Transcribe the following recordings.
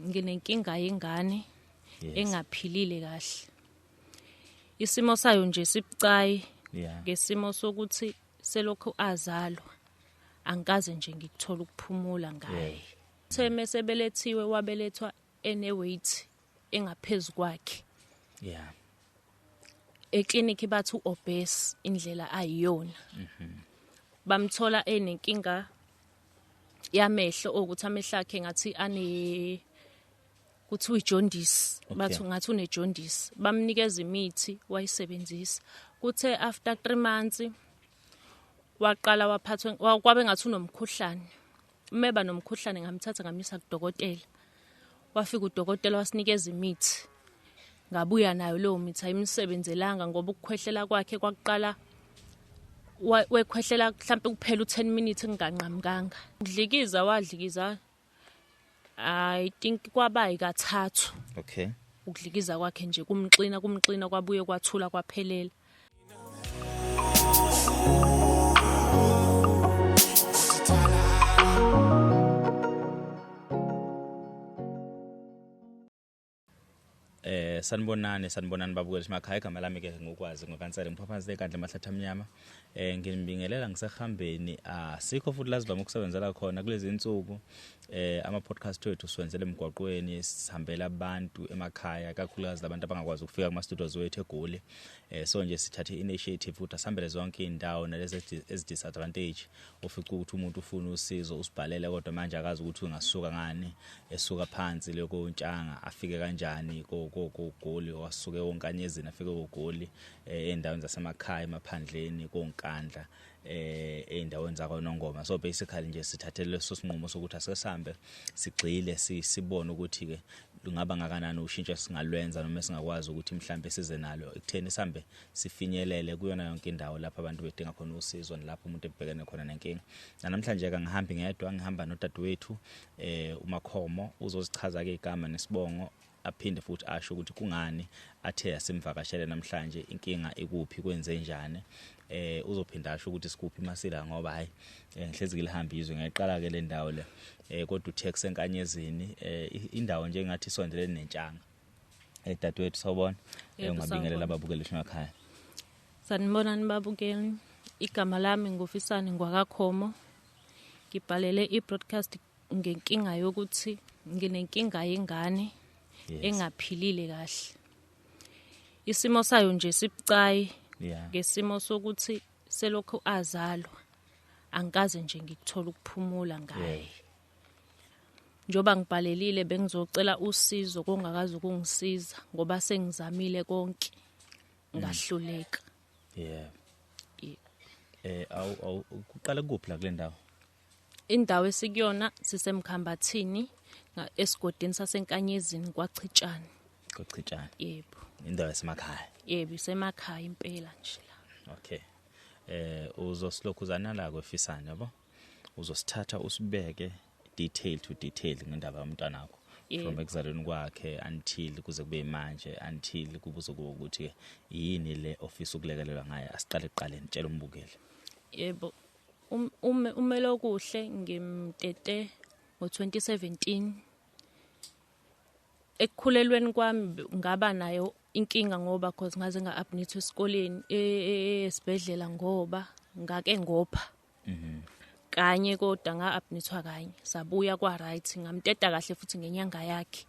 Nginenkinga yengane Yes. engaphilile kahle. Isimo sayo nje sibucayi ngesimo sokuthi selokhu azalwa angikaze nje ngikuthola ukuphumula ngaye. Uthe mesebelethiwe wabelethwa ene weight engaphezulu kwakhe. Eklinikhi bathi uobese indlela ayiyona. Bamthola enenkinga yamehlo, ukuthi amehlo akhe ngathi ane kuthiwa ijaundice. Bathi ngathi une jaundice, bamnikeza imithi, wayisebenzisa. Kuthe after 3 months waqala waphathwa kwabe ngathi unomkhuhlane. Meba nomkhuhlane, ngamthatha ngamisa kudokotela. Wafika udokotela wasinikeza imithi, ngabuya nayo leyo mithi, ayimsebenzelanga ngoba ukukhwehlela kwakhe kwakuqala wekhwehlela mhlawumbe kuphela u10 minutes nginganqamukanga. Udlikiza, wadlikiza, I think kwaba yikathathu. Ukudlikiza kwakhe nje kumxina, kumxina, kwabuye kwathula, kwaphelela. Sanibonani, sanibonani babukeli emakhaya. Igama lami ke ngokwazi ngokansele, ngiphaphansi enkandla emahlathi amnyama. Nginibingelela ngisehambeni, asikho futhi la sivame ukusebenzela khona kulezi insuku. Ama podcast wethu siwenzele emgwaqweni, sihambela abantu emakhaya, kakhulukazi labantu abangakwazi ukufika kuma studios wethu eGoli. So nje sithathe initiative ukuthi asihambele zonke indawo nalezi ezi disadvantage, ufica ukuthi umuntu ufuna usizo, usibhalele, kodwa manje akazi ukuthi ungasuka ngani, esuka phansi lokontshanga afike kanjani ko Goli, wasuke onkanyezini afike koGoli, endaweni zasemakhaya, emaphandleni, konkandla, eindaweni zakwaNongoma. So basically nje sithathe leso sinqumo sokuthi asike sigxile, sibone ukuthi ke lungaba ngakanani ushintsho esingalwenza noma esingakwazi ukuthi mhlambe size nalo ekutheni sihambe sifinyelele kuyona yonke indawo lapho abantu bedinga khona usizo nalapho umuntu ebhekene khona nenkinga. Namhlanje ke ngihambi ngedwa, ngihamba nodadewethu uMakhomo. Uzozichaza ke igama nesibongo, aphinde futhi asho ukuthi kungani athe asimvakashele namhlanje, inkinga ikuphi, kwenze njani. Uzophinda asho ukuthi sikuphi masila, ngoba hayi, ngihlezi ngilihamba izwe, ngiyayiqala ke le ndawo le, kodwa uthe kusenkanyezini, indawo nje engathi isondelene nentshanga. Dadewethu, sawubona. Yebo, Ungabingelela sawubona. Ababukeli emakhaya. Sanibonani babukeli. Igama lami ngufisani ngwakakhomo. Ngibhalele i-broadcast ngenkinga yokuthi nginenkinga yengane engaphilile kahle. Isimo sayo nje sibucayi ngesimo sokuthi selokhu azalwa angikaze nje ngikuthola ukuphumula ngaye. Njoba ngibhalelile, bengizocela usizo kongakazi ukungisiza ngoba sengizamile konke, ngahluleka. Yebo. Awu kuqala kuphi la kule ndawo? Indawo esikuyona sisemkhambathini, esigodini sasenkanyezini, kwaChitshane. Kochitshana. Yebo. Indawo yasemakhaya. Yebo, isemakhaya impela nje la. Okay. Uzosilokhuzana la kwefisana, yabo? Uzosithatha usibeke detail to detail ngendaba yomntwana wakho. From ekuzalweni kwakhe until kuze kube manje, until kubuze kuwe ukuthi yini le ofisa ukulekelelwa ngayo. Asiqale ekuqaleni, tshela umbukeli. Yebo. Umelo kuhle ngimtete ngo2017. Ekukhulelweni kwami ngaba nayo inkinga ngoba cause ngaze nga-admit esikoleni, esibhedlela, ngoba ngake ngopha kanye, kodwa nga-admithwa kanye, sabuya kwa right, ngamteta kahle futhi ngenyanga yakhe,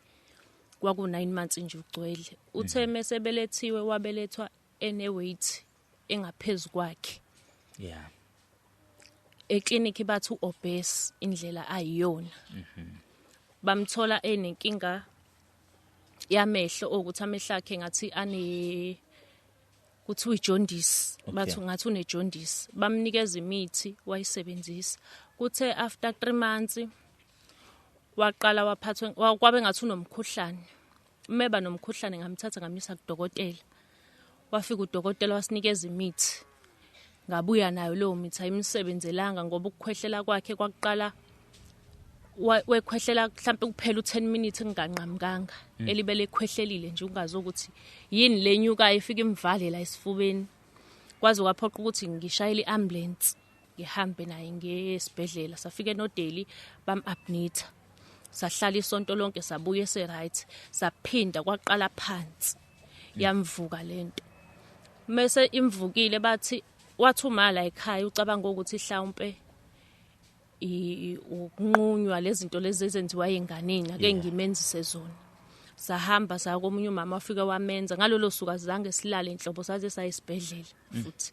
kwaku 9 months nje ugcwele. Uthe mesebelethiwe wabelethwa ene weight engaphezulu kwakhe. Eklinikhi bathi uobese indlela ayiyona. Bamthola enenkinga yamehlo, ukuthi amehlo akhe ngathi ane kuthiwa ijaundice. Bathi ngathi une jaundice, bamnikeza imithi, wayisebenzisa. Kuthe after 3 months waqala waphathwa kwabe ngathi unomkhuhlane. Meba nomkhuhlane, ngamthatha ngamisa kudokotela. Wafika udokotela wasinikeza imithi, ngabuya nayo leyo mithi, ayimsebenzelanga ngoba ukukhwehlela kwakhe kwakuqala wekhwehlela mhlawumbe kuphela u10 minutes nginganqamukanga, elibele ekhwehlelile nje, ungazi ukuthi yini lenyukayo ifika imvale la esifubeni, kwaze kwaphoqa ukuthi ngishayele iambulance, ngihambe naye ngesibhedlela. Safika eNodeli, bam-admitha. Sahlala isonto lonke, sabuye se right, saphinda kwaqala phansi, yamvuka lento. Mase imvukile bathi wathi uma la ekhaya ucabanga ukuthi mhlawumbe ukunqunywa lezinto lezi ezenziwa enganeni, ake ngimenzise zona. Sahamba saya komunye umama, wafika wamenza. Ngalolo suku azange silale inhlobo, saze saya esibhedlela futhi.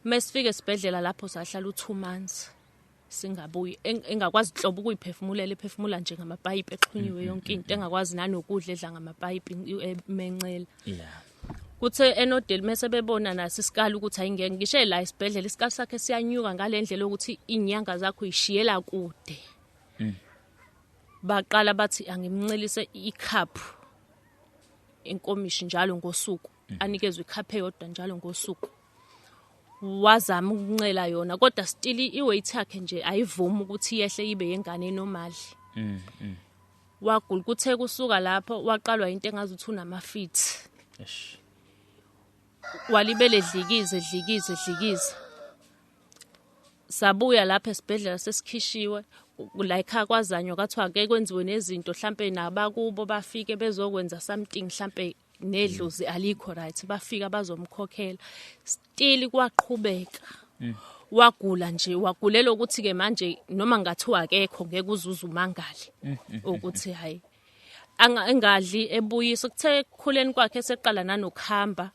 Mesifika esibhedlela lapho sahlala u2 months singabuyi, engakwazi inhlobo ukuyiphefumulela, ephefumula nje ngamapayipi exhunyiwe yonke into, engakwazi nanokudla, edla ngamapayipi emencela. Kuthe enodeli mase bebona naso isikali ukuthi ayingeke ngisho la esibhedlela, isikali sakhe siyanyuka ngalendlela ukuthi inyanga zakho ishiyela kude. Baqala bathi angimncelise icup inkomishi njalo ngosuku, anikezwe icup eyodwa njalo ngosuku. Wazama ukuncela yona, kodwa still iweight yakhe nje ayivumi ukuthi yehle ibe yengane enormal. Wagula. Kuthe kusuka lapho waqalwa into engazuthi unama-fit. Walibele dlikize dlikize dlikize. Sabuya lapha esibhedlela sesikhishiwe la ekhaya, kwazanywa, kwathiwa ake kwenziwe nezinto, mhlambe nabakubo bafike bezokwenza something, mhlambe nedlozi alikho right, bafika bazomkhokhela, still kwaqhubeka. Wagula nje, wagulela ukuthi ke manje noma ngathiwa akekho ngeke uzuze umangale ukuthi hayi engadli ebuyisa. Kuthe ekukhuleni kwakhe seqala nanokuhamba,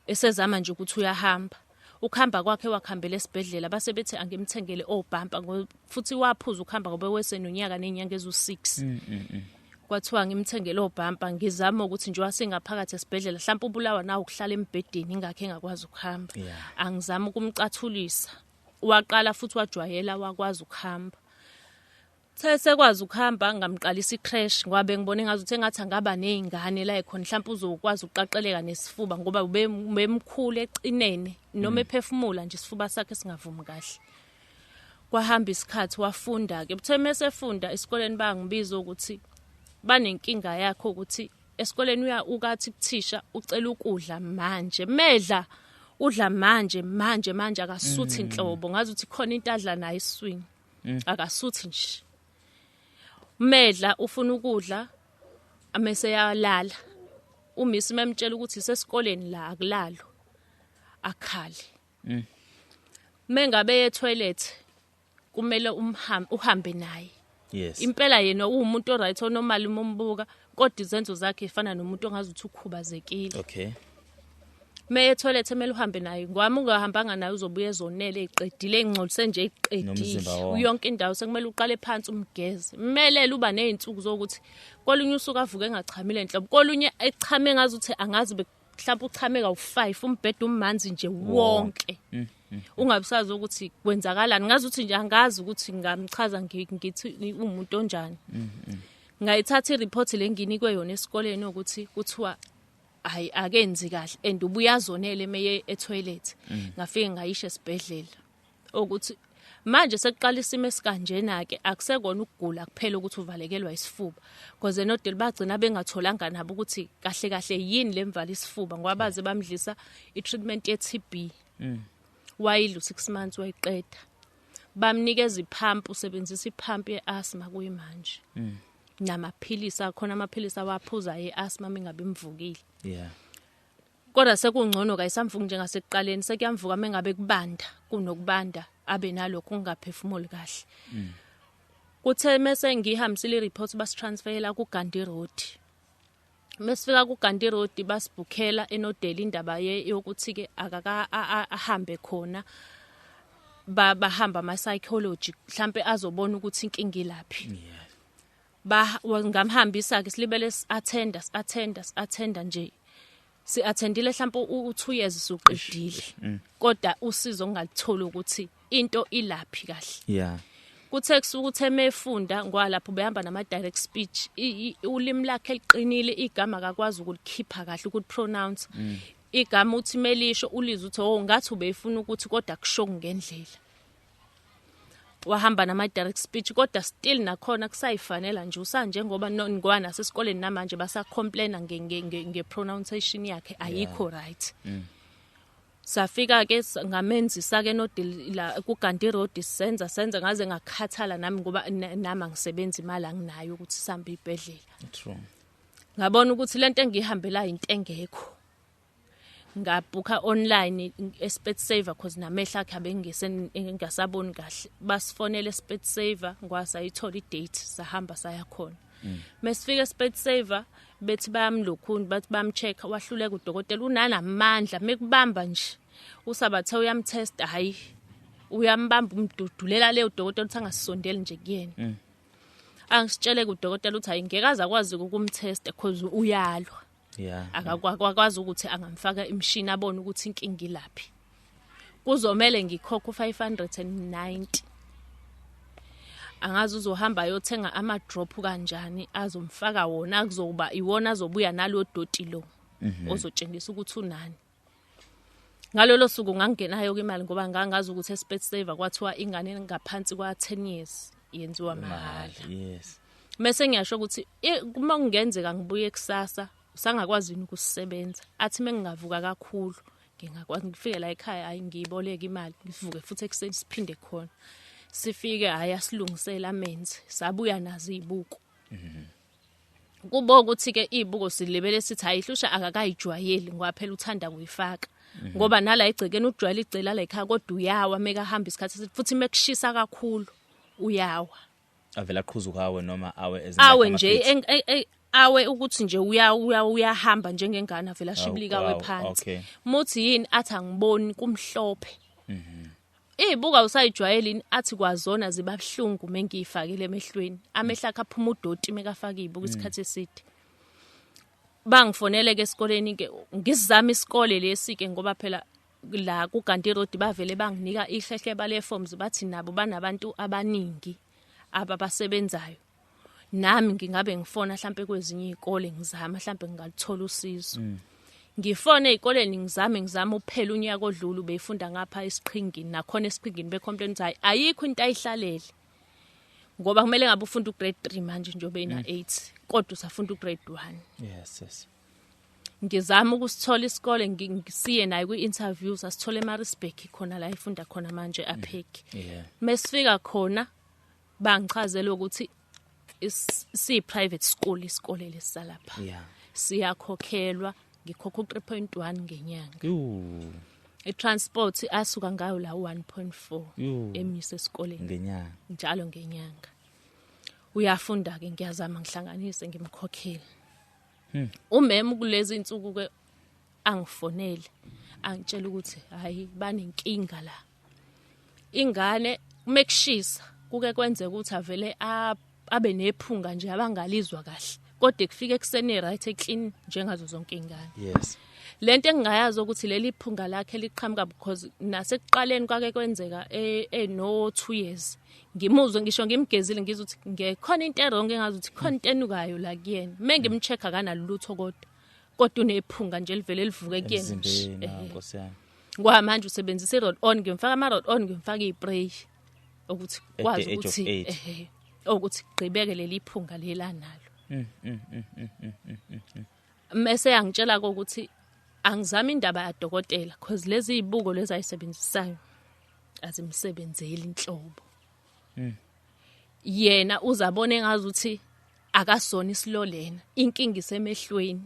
esezama nje ukuthi uyahamba, ukuhamba kwakhe wakhambela esibhedlela, base bethi angimthengele obhampa, futhi waphuza ukuhamba ngoba wesenonyaka nenyanga ezu6. Kwathiwa ngimthengele obhampa, ngizama ukuthi nje wasengaphakathi esibhedlela, mhlawumbe ubulawa nawo ukuhlala embhedeni, ingakho engakwazi ukuhamba. Angizama ukumcathulisa, waqala futhi wajwayela, wakwazi ukuhamba. Sekwazi ukuhamba, ngamqalisa icreche, ngoba bengibone ngazuthi engathi angaba nezingane la ekhona, mhlawumbe uzokwazi ukuqaqeleka nesifuba, ngoba ubemkhulu ecinene, noma ephefumula nje isifuba sakhe singavumi kahle. Kwahamba isikhathi, wafunda ke. Buthe mesefunda esikoleni bangibiza ukuthi banenkinga yakho, ukuthi esikoleni uya ukathi kuthisha ucela ukudla manje, medla udla manje manje manje, akasuthi inhlobo, ngazi ukuthi khona into adla nayo iswing, akasuthi nje. Medla ufuna ukudla amese yalala. Umisi memtshela ukuthi sesikoleni la akulalo, akhale. Mengabe ye toilet kumele umhambe uhambe naye. Impela yena uwumuntu oright, onormal uma umbuka, kodwa izenzo zakhe ifana nomuntu ongazi ukuthi ukhubazekile. Meye toilet emele uhambe naye, ngwami ungahambanga naye uzobuya ezonele, eqedile, engcolise nje, Nomzimba eqedile wonke. Yonke indawo sekumele uqale phansi umgeze. Melele uba nezinsuku zokuthi kolunye usuku avuke engachamile enhlobo, kolunye echame ngazi ukuthi angazi mhlawumbe uchame kawu5, umbhedo umanzi nje wonke, ungabisazi ukuthi kwenzakalani, ngazi ukuthi nje angazi ukuthi ngamchaza ngithi umuntu onjani. Ngayithatha ireport lenginikwe yona esikoleni ukuthi kuthiwa hayi akenzi kahle and ubuya azonele meye etoilet. Ngafike ngayisha esibhedlela ukuthi manje sekuqala isimo esikanjena ke, akusekona ukugula kuphela ukuthi uvalekelwa isifuba, because enodeli bagcina bengatholanga nabo ukuthi kahle kahle yini lemvala isifuba, ngoba baze bamdlisa i-treatment ye-TB, wayidla u6 months wayiqeda. Bamnikeza ipump, usebenzisa ipump ye-asthma kuyimanje, namaphilisi akhona, amaphilisi awaphuza ye-asthma mingabe imvukile. Kodwa sekungcono, kayisamvuki njengasekuqaleni, sekuyamvuka mengabe kubanda, kunokubanda abe nalokho ungaphefumuli kahle. Kuthe mase ngihambisile ireport, basitransferela ku Gandhi Road. Mesifika ku Gandhi Road basibhukhela enodeli indaba yokuthi ke akaka ahambe khona, bahamba ama psychology mhlambe azobona ukuthi inkinga ilaphi. Ba ngamhambisa ke, silibele attenda attenda attenda nje, si attendile mhlawumbe u2 years suqedile, kodwa usizo ngingalitholi ukuthi into ilaphi kahle. Kuthe kusuka uthe mefunda ngwalapho behamba nama direct speech, ulimi lakhe liqinile, igama akakwazi ukulikhipha kahle, ukulipronounce igama. Uthi melisho ulizwe uthi oh ngathi ubefuna ukuthi, kodwa kusho ngendlela. Wahamba nama direct speech, kodwa still nakhona kusayifanela nje usanje, ngoba ngoba nasesikoleni namanje basa complaina nge pronunciation yakhe, ayikho right. Safika ke ngamenzisa ke nodil la kuGandhi Road, senza ngaze ngakhathala nami ngoba nami angisebenzi, imali anginayo ukuthi sihambe ibhedlela. True. Ngabona ukuthi lento engihambela into engekho. Ngabhuka online eSpeedsaver cause namehla akhe abengingasaboni kahle. Basifonela eSpeedsaver, ngwasayithola idate, sahamba saya khona. Mesifika eSpeedsaver bethi bayamlokhuni, bathi bamcheck, wahluleka udokotela, unanamandla mekubamba nje. Usabathe uyamtest, hayi uyambamba umdudulela le udokotela uthi angasondeli nje kuyena. Angisitshele kudokotela uthi hayi ngeke aze akwazi ukumtest because uyalwa. Yeah. Akakwazi ukuthi angamfaka imishini abone ukuthi inkinga ilaphi. Kuzomela ngikhokhe u590. Angazi uzohamba ayothenga ama drop kanjani azomfaka wona, kuzoba iwona azobuya nalo doti lo ozotshengisa ukuthi unani. Ngalolo suku ngangenayo imali ngoba ngangazi ukuthi eSpeedsaver kwathiwa ingane ngaphansi kwa 10 years yenziwa mahhala. Yes. Mase ngiyasho ukuthi uma kungenzeka ngibuye kusasa usangakwazi ukusebenza, athi mengingavuka kakhulu ngingakwazi ngifike la ekhaya, hayi ngiyiboleka imali ngivuke futhi ekuseni siphinde khona. Sifike hayi asilungisela amenze, sabuya nazo izibuko. Kubo ukuthi ke izibuko silibele sithi hayi ihlusha akakayijwayeli ngoba phela uthanda kuyifaka. Ngoba nala igcekeni ujwayele igcela la ekhaya kodwa uyawa mekahamba isikhathi futhi mekushisa kakhulu uyawa. Avela qhuzuka awe noma awe awe nje awe ukuthi nje uyahamba njengengane avela shibilika awe phansi. Muthi yini athi angiboni kumhlophe. Izibuka usayijwayelini athi kwazona zibabhlungu mengiyifakile emehlweni. Amehla akhe aphuma udoti mekafaka izibuko isikhathi eside. Bangifonele ke esikoleni ke ngizama isikole lesi ke ngoba phela la kuGandhi Road bavele banginika ihlehleba le forms bathi nabo banabantu abaningi ababasebenzayo. Nami ngingabe ngifona mhlambe kwezinye izikole ngizama mhlambe ngingalithola usizo. Ngifone ezikoleni ngizame uphela unyaka odlulu beyifunda ngapha esiqhingini, nakhona esiqhingini becomplain ukuthi hayi ayikho into ayihlalele. Ngoba kumele ngabe ufunda ugrade 3 manje njengoba ena 8 kodwa usafunda ugrade 1. Yes, yes. Ngizama ukusithola isikole ngisiye naye kwi-interview, sasithola eMaritzburg khona la ifunda khona manje aphek. Yeah. Mesifika khona bangichazela ukuthi si private school isikole lesalapha. Yeah. Siyakhokhelwa, ngikhokha u3.1 ngenyanga. I-transport asuka ngayo la 1.4 emise esikoleni ngenyanga. Njalo ngenyanga. Uyafunda ke ngiyazama ngihlanganise ngimkhokhele. Umem kulezi insuku ke angifonele angitshela ukuthi hayi banenkinga la. Ingane mekushisa kuke kwenzeka ukuthi avele abe nephunga nje abangalizwa kahle. Kodwa kufike ekseni right clean njengazo zonke ingane. Yes. Lento engingayazi ukuthi leli phunga lakhe liqhamuka because nasekuqaleni kwake kwenzeka eno 2 years. Ngimuzwe ngisho ngimgezile ngizuthi ngekhona into erong engazuthi khona into enukayo la kuyena. Mengimcheck akanalutho kodwa unephunga nje livele livuke kuyena. Nkosi yami. Ngoba manje usebenzisa i roll on, ngimfaka ama roll on, ngimfaka ispray ukuthi kwazi ukuthi ukuthi gqibeke leli phunga lela nalo. Mase yangitshela ukuthi angizami indaba yadokotela because lezi izibuko lezi ayisebenzisayo azimsebenzeli inhlobo. Yena uzabona engazuthi akasona isilolena, inkinga isemehlweni.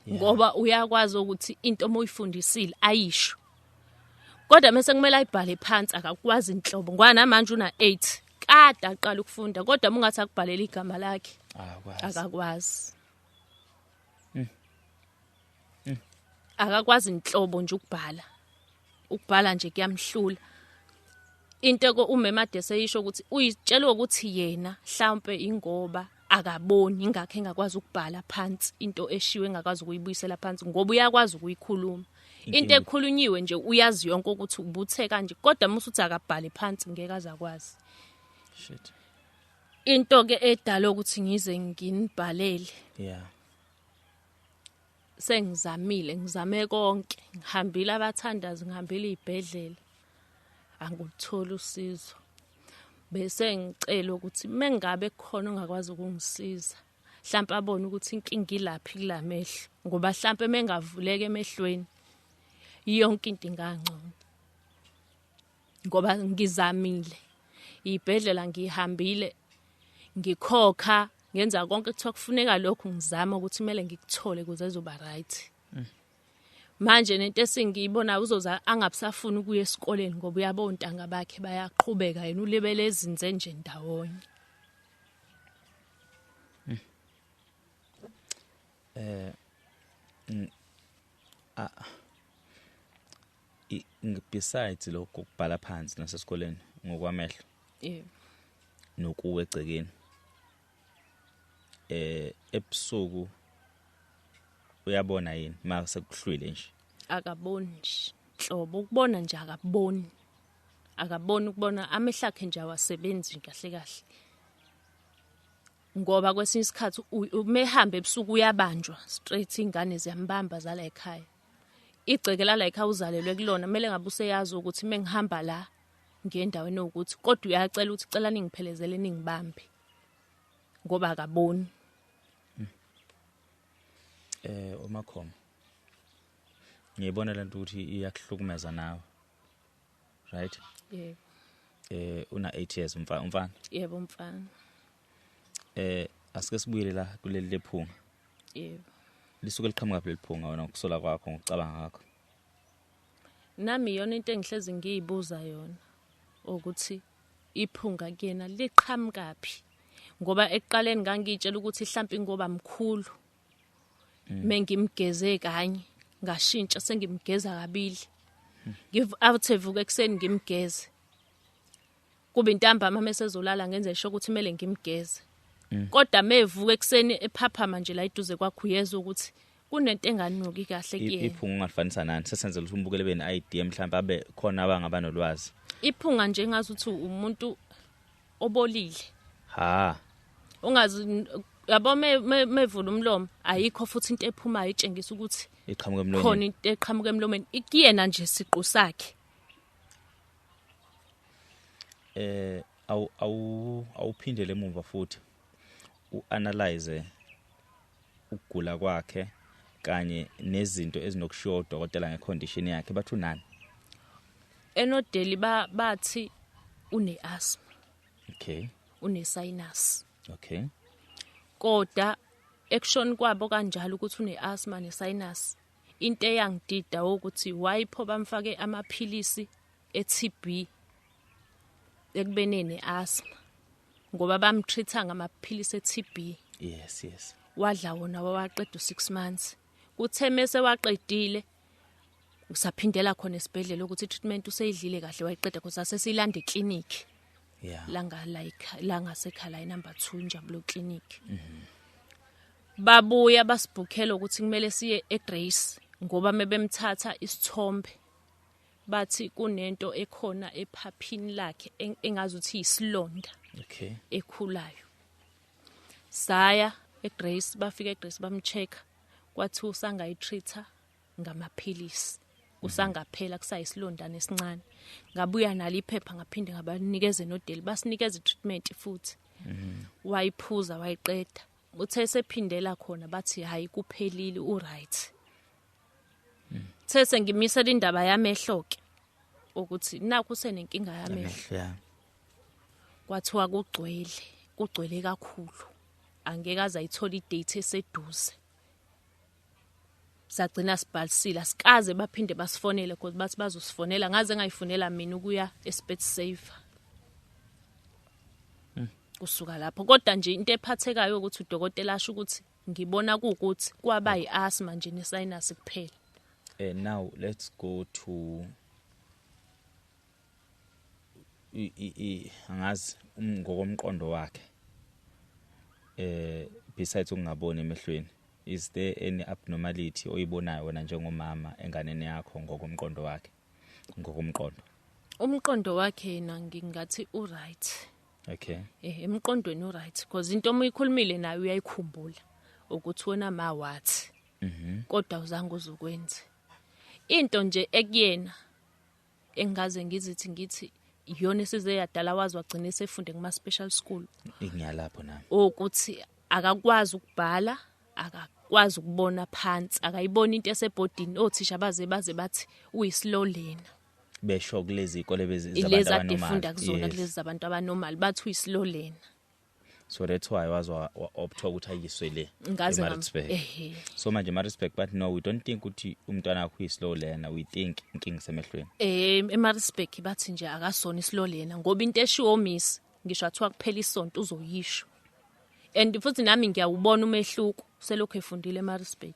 Ngoba uyakwazi ukuthi into omuyifundisile ayisho. Kodwa mase kumele ayibhale phansi akakwazi inhlobo ngoba namanje una 8 kade aqala ukufunda kodwa mungathi akubhalela igama lakhe akakwazi. Akakwazi inhlobo nje ukubhala. Ukubhala nje kuyamhlula. Into ko umemade seyisho ukuthi uyitshela ukuthi yena mhlawumbe ingoba akaboni ingakho engakwazi ukubhala phansi into eshiwe engakwazi ukuyibuyisela phansi ngoba uyakwazi ukuyikhuluma. Into ekhulunyiwe nje uyazi yonke ukuthi ubuthe kanje kodwa musuthi akabhale phansi ngeke azakwazi. Shit. Into ke edala ukuthi ngize nginibhalele. Yeah. Sengizamile, ngizame konke, ngihambile abathandazi, ngihambile izibhedlela. Angikuthola usizo. Bese ngicela ukuthi mengabe khona ongakwazi ukungisiza, mhlawumbe abone ukuthi inkinga ilaphi kulamehlo, ngoba mhlawumbe mengavuleka emehlweni Yonke into ingangcono. Ngoba ngizamile. Ibhedlela ngihambile, ngikhokha, ngenza konke kuthiwa kufuneka lokhu, ngizama ukuthi kumele ngikuthole ukuze ezoba right. Manje nento esingiyibona uzoza angabusafuni ukuya esikoleni ngoba uyabona ontanga bakhe bayaqhubeka, yena ulibele ezinze nje ndawonye. Besides lokho ukubhala phansi nasesikoleni ngokwamehlo. Yebo. Nokuwe egcekeni. Ebusuku uyabona yini mase kuhlwile nje? Akaboni nje. Nhlobo ukubona nje akaboni. Akaboni ukubona, amehlo akhe nje awasebenzi kahle kahle. Ngoba kwesinye isikhathi umehamba ebusuku uyabanjwa straight, ingane ziyambamba zala ekhaya. Igceke la ekhaya uzalelwe kulona, kumele ngabe useyazi ukuthi mengihamba la ngiye endaweni ukuthi, kodwa uyacela ukuthi cela ningiphelezele ningibambe ngoba akaboni. Umakhoma, ngiyibona lento ukuthi iyakuhlukumeza nawe, right? Yebo. Una 8 years umfana. Yebo umfana. Asike sibuyele la kuleli lephunga. Yebo. Lisuke liqhamuka phela liphunga wena ngokusola kwakho, ngokucabanga kwakho. Nami iyona into engihlezi ngiyibuza yona ukuthi iphunga kuyena liqhamukaphi, ngoba ekuqaleni ngangitshela ukuthi mhlawumbe ngoba mkhulu mengimgeze kanye ngashintsha sengimgeza kabili, avuke ekuseni ngimgeze, kube intambama mesezolala ngenze sho ukuthi kumele ngimgeze. Kodwa mevuka ekuseni ephaphama nje la eduze kwakho uyezwa ukuthi kunento enganuki kahle kuyena. Iphunga ungalifanisa nani? Sesenzela ukuthi umbukele bene idea mhlawumbe abe khona abangaba nolwazi. Iphunga nje ngazuthi umuntu obolile. Ha. Ungazi yabo mevula umlomo ayikho futhi into ephumayo etshengisa ukuthi iqhamuka emlonyeni. Khona into eqhamuka emlomeni ikuyena nje siqu sakhe. Awuphindele emuva futhi uanalyze ukugula kwakhe kanye nezinto ezinokushiwo udokotela ngecondition yakhe, bathi unani? Enodeli bathi une asthma. Okay. Une sinus. Okay. Kodwa ekushoni kwabo kanjalo ukuthi une asthma ne sinus, into eyangidida ukuthi wayipho bamfake amaphilisi eTB ekubeni ne asthma, ngoba bamtreat-a ngamaphilisi eTB. Yes, yes. Wadla wona wawaqeda 6 months. Kuthe mase waqedile usaphindela khona esibhedlela ukuthi treatment useyidlile kahle wayiqeda, because asesilanda eclinic. Yeah. Langa like la ngasekhala number 2 Njabulo clinic. Babuya basibhukhela ukuthi kumele siye eGrace ngoba mebemthatha isithombe bathi kunento ekhona ephaphini lakhe engazuthi isilonda. Okay. Ekhulayo. Saya eGrace, bafika eGrace bamcheck, kwathi usangayitreat-a ngamaphilisi, usangaphela kusayisilondana esincane. Ngabuya nalo iphepha ngaphinde ngabanikeze nodeli, basinikeza i-treatment futhi. Wayiphuza wayiqeda. Uthe sephindela khona bathi hayi kuphelile, u-right. The sengimisela indaba yamehlo ke ukuthi nakho usenenkinga yamehlo. Kwathiwa kugcwele kakhulu, angeke aze ayithole idate eseduze. Sagcina sibhalisile, asikaze baphinde basifonele because bathi bazosifonela, ngaze ngayifonela mina ukuya eSpeedsaver. Kusuka lapho kodwa nje into ephathekayo ukuthi udokotela asho ukuthi ngibona kuukuthi kwaba yiasthma nje nesinus kuphela. Now let's go to angazi ngokomqondo wakhe. Besides ukungaboni emehlweni, is there any abnormality oyibonayo wena njengomama enganeni yakho ngokomqondo wakhe? Ngokomqondo. Umqondo wakhe yena ngingathi u right. Okay. Emqondweni u right because into omuyikhulumile naye uyayikhumbula ukuthi wena ma wathi. Kodwa uzange uzokwenza. Into nje ekuyena engaze ngizithi ngithi iyona esize yadala wazi wagcina esefunde kuma special school. Ngiyalapho nami. Ukuthi akakwazi ukubhala, Akakwazi ukubona phansi, akayiboni into esebhodini. Othisha baze bathi uyi-slow learner. Besho kulezi izikole zabantu abanormal. Kuzona kulezi zabantu abanormal bathi uyi-slow learner. So that's why wazwa optwa ukuthi ayiswe le eMaritzburg. So manje eMaritzburg but no, we don't think ukuthi umntwana wakho uyi-slow learner, we think inkinga isemehlweni. eMaritzburg bathi nje akasona i-slow learner ngoba into eshiwo miss ngisho athiwa kuphela isonto uzoyisho. And futhi nami ngiyawubona umehluko selokhu efundile eMaritzburg.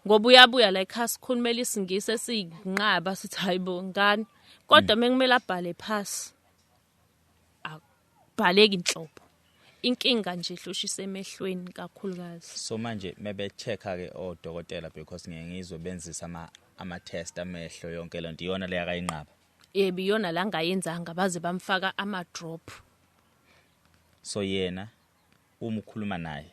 Ngoba uyabuya la ekhaya sikhulumela isiNgisi esiyinqaba sithi hayibo ngani, kodwa mekumele abhale phasi akubhaleki inhlobo. Inkinga nje ihlushisa emehlweni kakhulukazi. So manje mebe checka ke odokotela because ngeke ngizwe benzisa ama test amehlo yonke lento, iyona le akayinqaba. Yebo, iyona la ngayenzanga, baze bamfaka ama drop. So yena uma ukhuluma naye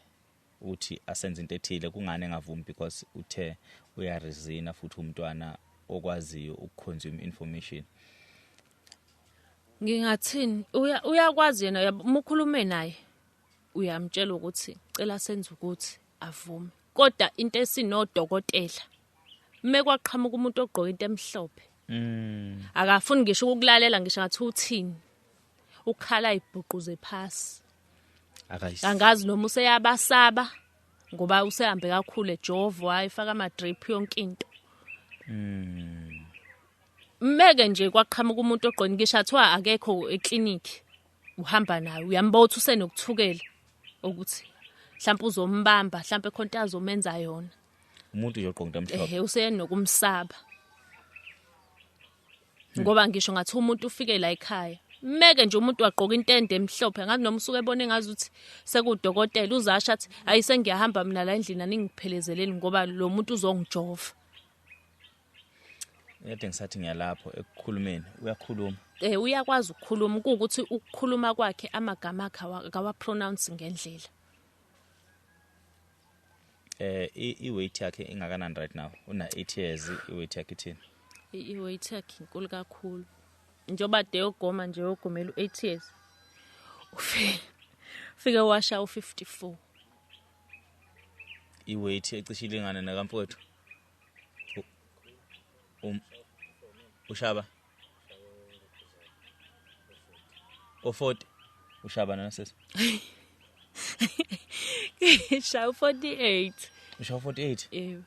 uthi asenze into ethile kungane engavumi because uthe uyaresina futhi umntwana okwaziyo ukuconsume information. Ngingathini, uyakwazi yena uma ukhulume naye uyamtshela ukuthi cela senze ukuthi avume, kodwa into esinodokotela mekwaqhamuka umuntu ogqoka into emhlophe akafuni ngisho ukulalela, ngisho ngathi uthini, ukhala ibhuquze phasi. Angazi noma useyabasaba ngoba usehambe kakhulu eJovo wayifaka ama drip yonke into. Meke nje kwaqhamuka umuntu ogqoka ngisho athiwa akekho eclinic uhamba naye, uyambona usenokuthukela ukuthi mhlawumbe uzombamba, mhlawumbe khonto azomenza yona. Umuntu nje ogqoka into emhlophe usenokumsaba. Ngoba ngisho ngathi umuntu ufike la ekhaya meke nje umuntu wagqoka intende emhlophe, ngathi noma usuke ebone ngazuthi sekudokotela uzasha athi ayi sengiyahamba mina la endlini aningiphelezeleni ngoba lo muntu uzongijova. Yade ngisathi ngiyalapho ekukhulumeni, uyakhuluma. Uyakwazi ukukhuluma, ukuthi ukukhuluma kwakhe amagama akhe akawa pronounce ngendlela. I-weight yakhe ingakanani right now? Una 8 years, i-weight yakhe ithini? I-weight yakhe inkulu kakhulu. Njengoba de yogoma nje yogomela u8 years. Ufike washa u54. I-weight ecishe ilingane nakamfowethu. Ushaba o40 ushaba nasesi Shaya 48. Ushaya 48? Yebo.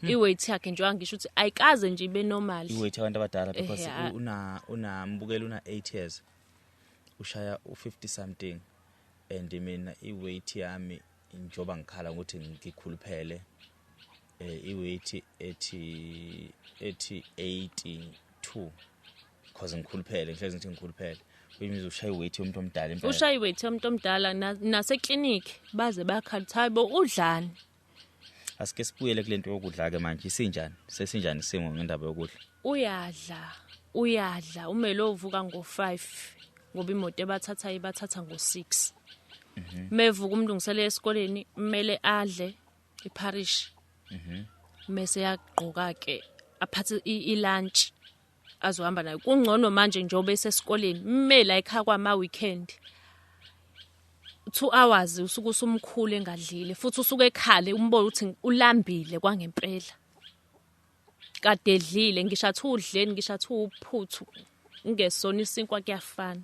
I-weight yakhe nje ngisho ukuthi ayikaze nje ibe normal. I-weight yabantu abadala because una mbukela una 8 years. Ushaya u50 something and mina i-weight yami njoba ngikhala ukuthi ngikhuluphele i-weight ethi 82 because ngikhuluphele, ngihlezi ngithi ngikhuluphele. Uyimiza ushaya i-weight yomuntu omdala impela. Ushaya i-weight yomuntu omdala nase clinic baze bakhala hayi bo udlani. Asike sibuyele kulento yokudla ke manje, isinjani? Sesinjani isimo ngendaba yokudla? Uyadla umele ovuka ngo5 ngoba imoto ebathatha ibathatha ngo6. Mevuka umlungisele esikoleni kumele adle iparish. Mase yagqoka ke aphathe i-lunch azohamba nayo. Kungcono manje njengoba esesikoleni kumele ekhaya kwama weekend 2 hours usuku usumkhulu engadlile futhi usuke ekhale umbona ukuthi ulambile kwangempela. Kade edlile ngisho athi udleni ngisho athi uphuthu ungesona isinkwa kuyafana.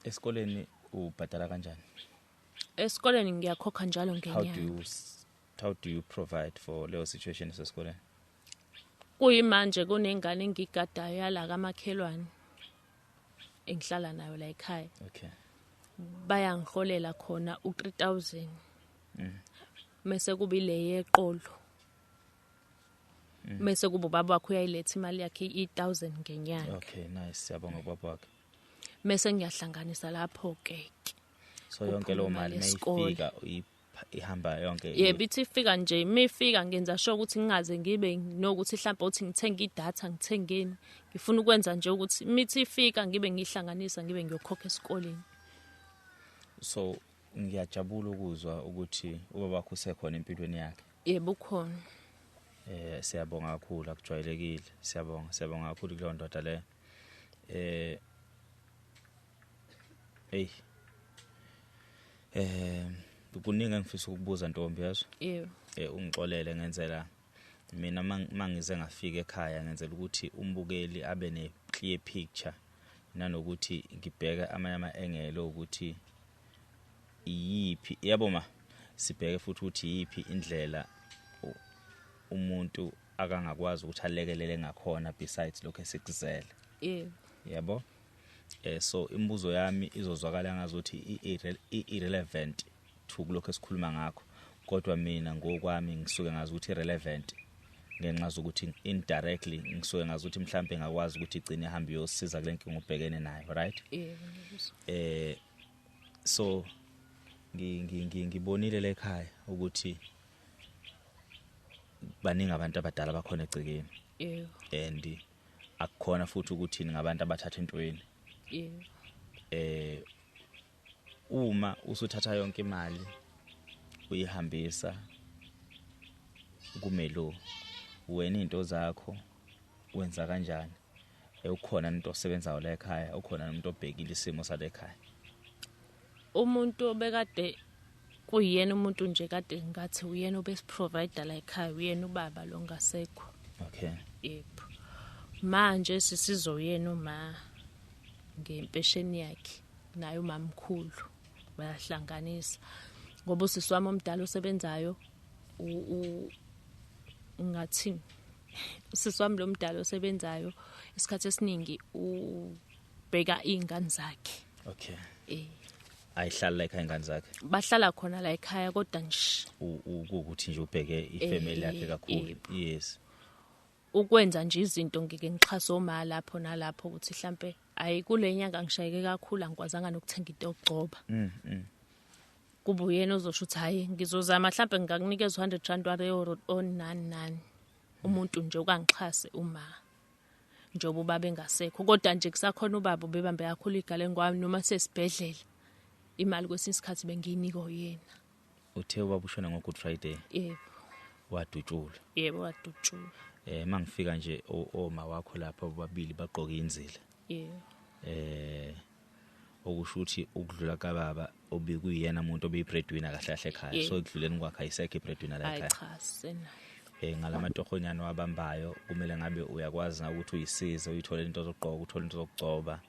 Esikoleni ubhadala kanjani? Esikoleni ngiyakhokha njalo ngenyanga. How do you provide for leyo situation esikoleni? Kuyimanje kunengane engigadayo yala kamakhelwane engihlala nayo la ekhaya. Okay. Bayangiholela khona u3000. Mase kuba ile yeqolo. Mase kuba ubaba wakhe uyayiletha imali yakhe i1000 ngenyanga. Okay, nice. Siyabonga ubaba wakhe. Mase ngiyahlanganisa lapho ke. So yonke lo mali mayifika ihamba yonke. Yebo, ithi ifika nje, imifika ngenza sure ukuthi ngingaze ngibe nokuthi mhlawumbe uthi ngithenga idatha ngithengeni. Ngifuna ukwenza nje ukuthi imithi ifika ngibe ngihlanganisa ngibe ngiyokhokha esikoleni. So ngiyajabula ukuzwa ukuthi ubaba wakho usekhona empilweni yakhe. Yebo, ukhona. Siyabonga kakhulu, akujwayelekile. Siyabonga kakhulu kuleyo ndoda le. Hey. Kuningi engifisa ukubuza ntombi, yazi. Yebo. Ungixolele ngenzela mina mangize ngafika ekhaya, ngenzela ukuthi umbukeli abe ne clear picture, nanokuthi ngibheke amanye ama-angle ukuthi iyiphi, yabo, ma sibheke futhi ukuthi iyiphi indlela umuntu akangakwazi ukuthi alekelele ngakhona besides lokho esikuzele. Yebo. Yabo, so imibuzo yami izozwakala ngazuthi i-irrelevant to kulokho esikhuluma ngakho, kodwa mina ngokwami ngisuke ngazi ukuthi irrelevant ngenxa zokuthi indirectly ngisuke ngazi ukuthi mhlambe ngakwazi ukuthi igcine ihambe iyosiza kule nkinga ubhekene nayo, right? Yebo, ngiyakuzwa. So ngibonile lekhaya ukuthi baningi abantu abadala bakhona egcekeni. Yebo. And akukhona futhi ukuthi ngabantu abathatha entweni. Yebo. Uma usuthatha yonke imali uyihambisa kumelo, wena into zakho wenza kanjani? Ukhona umuntu osebenzayo la ekhaya? Ukhona umuntu obhekile isimo sale ekhaya? Umuntu obekade kuyena umuntu nje kade ngathi uyena obesi-provide la ekhaya, uyena ubaba lo ngasekho. Yebo, manje sisizoyena uma ngempesheni yakhe naye umamkhulu bayahlanganisa, ngoba usisi wami omdala osebenzayo, ngathini, usisi wami lo mdala osebenzayo isikhathi esiningi ubheka iy'ngane zakhe. Ayihlali la ekhaya ingane zakhe? Bahlala khona la ekhaya, kodwa nje Ukuthi nje ubheke ifamily yakhe kakhulu. Yebo. Ukwenza nje izinto ngike ngixhase oma lapho nalapho, ukuthi mhlambe ayi, kule nyanga ngishayeke kakhulu, angikwazanga nokuthenga into yokugcoba. Kube uyena ozosho ukuthi hayi, ngizozama, mhlambe ngingakunikeza 100 rand ware onani nani, umuntu nje okangixhase uma njengoba ubaba engasekho. Kodwa nje kusakhona ubaba ubebambe kakhulu igaleni kwami, noma sesibhedlela imali kwesinye isikhathi bengiyinika yena. Uthe ubaba ushona ngo-Good Friday? Yebo. Wadutshulwa? Yebo, wadutshulwa. Mangifika nje oma wakho lapha bobabili bagqoke inzila. Yebo. Okusho ukuthi ukudlula kababa obekuyena umuntu obeyi-breadwinner kahle kahle ekhaya. So ekudluleni kwakhe ayisekho i-breadwinner la Hayi. ekhaya. Cha, senayo. Ngalamatohonyana wabambayo kumele ngabe uyakwazi na ukuthi uyisize, uyithole into zokugqoka, uthole into zokugcoba,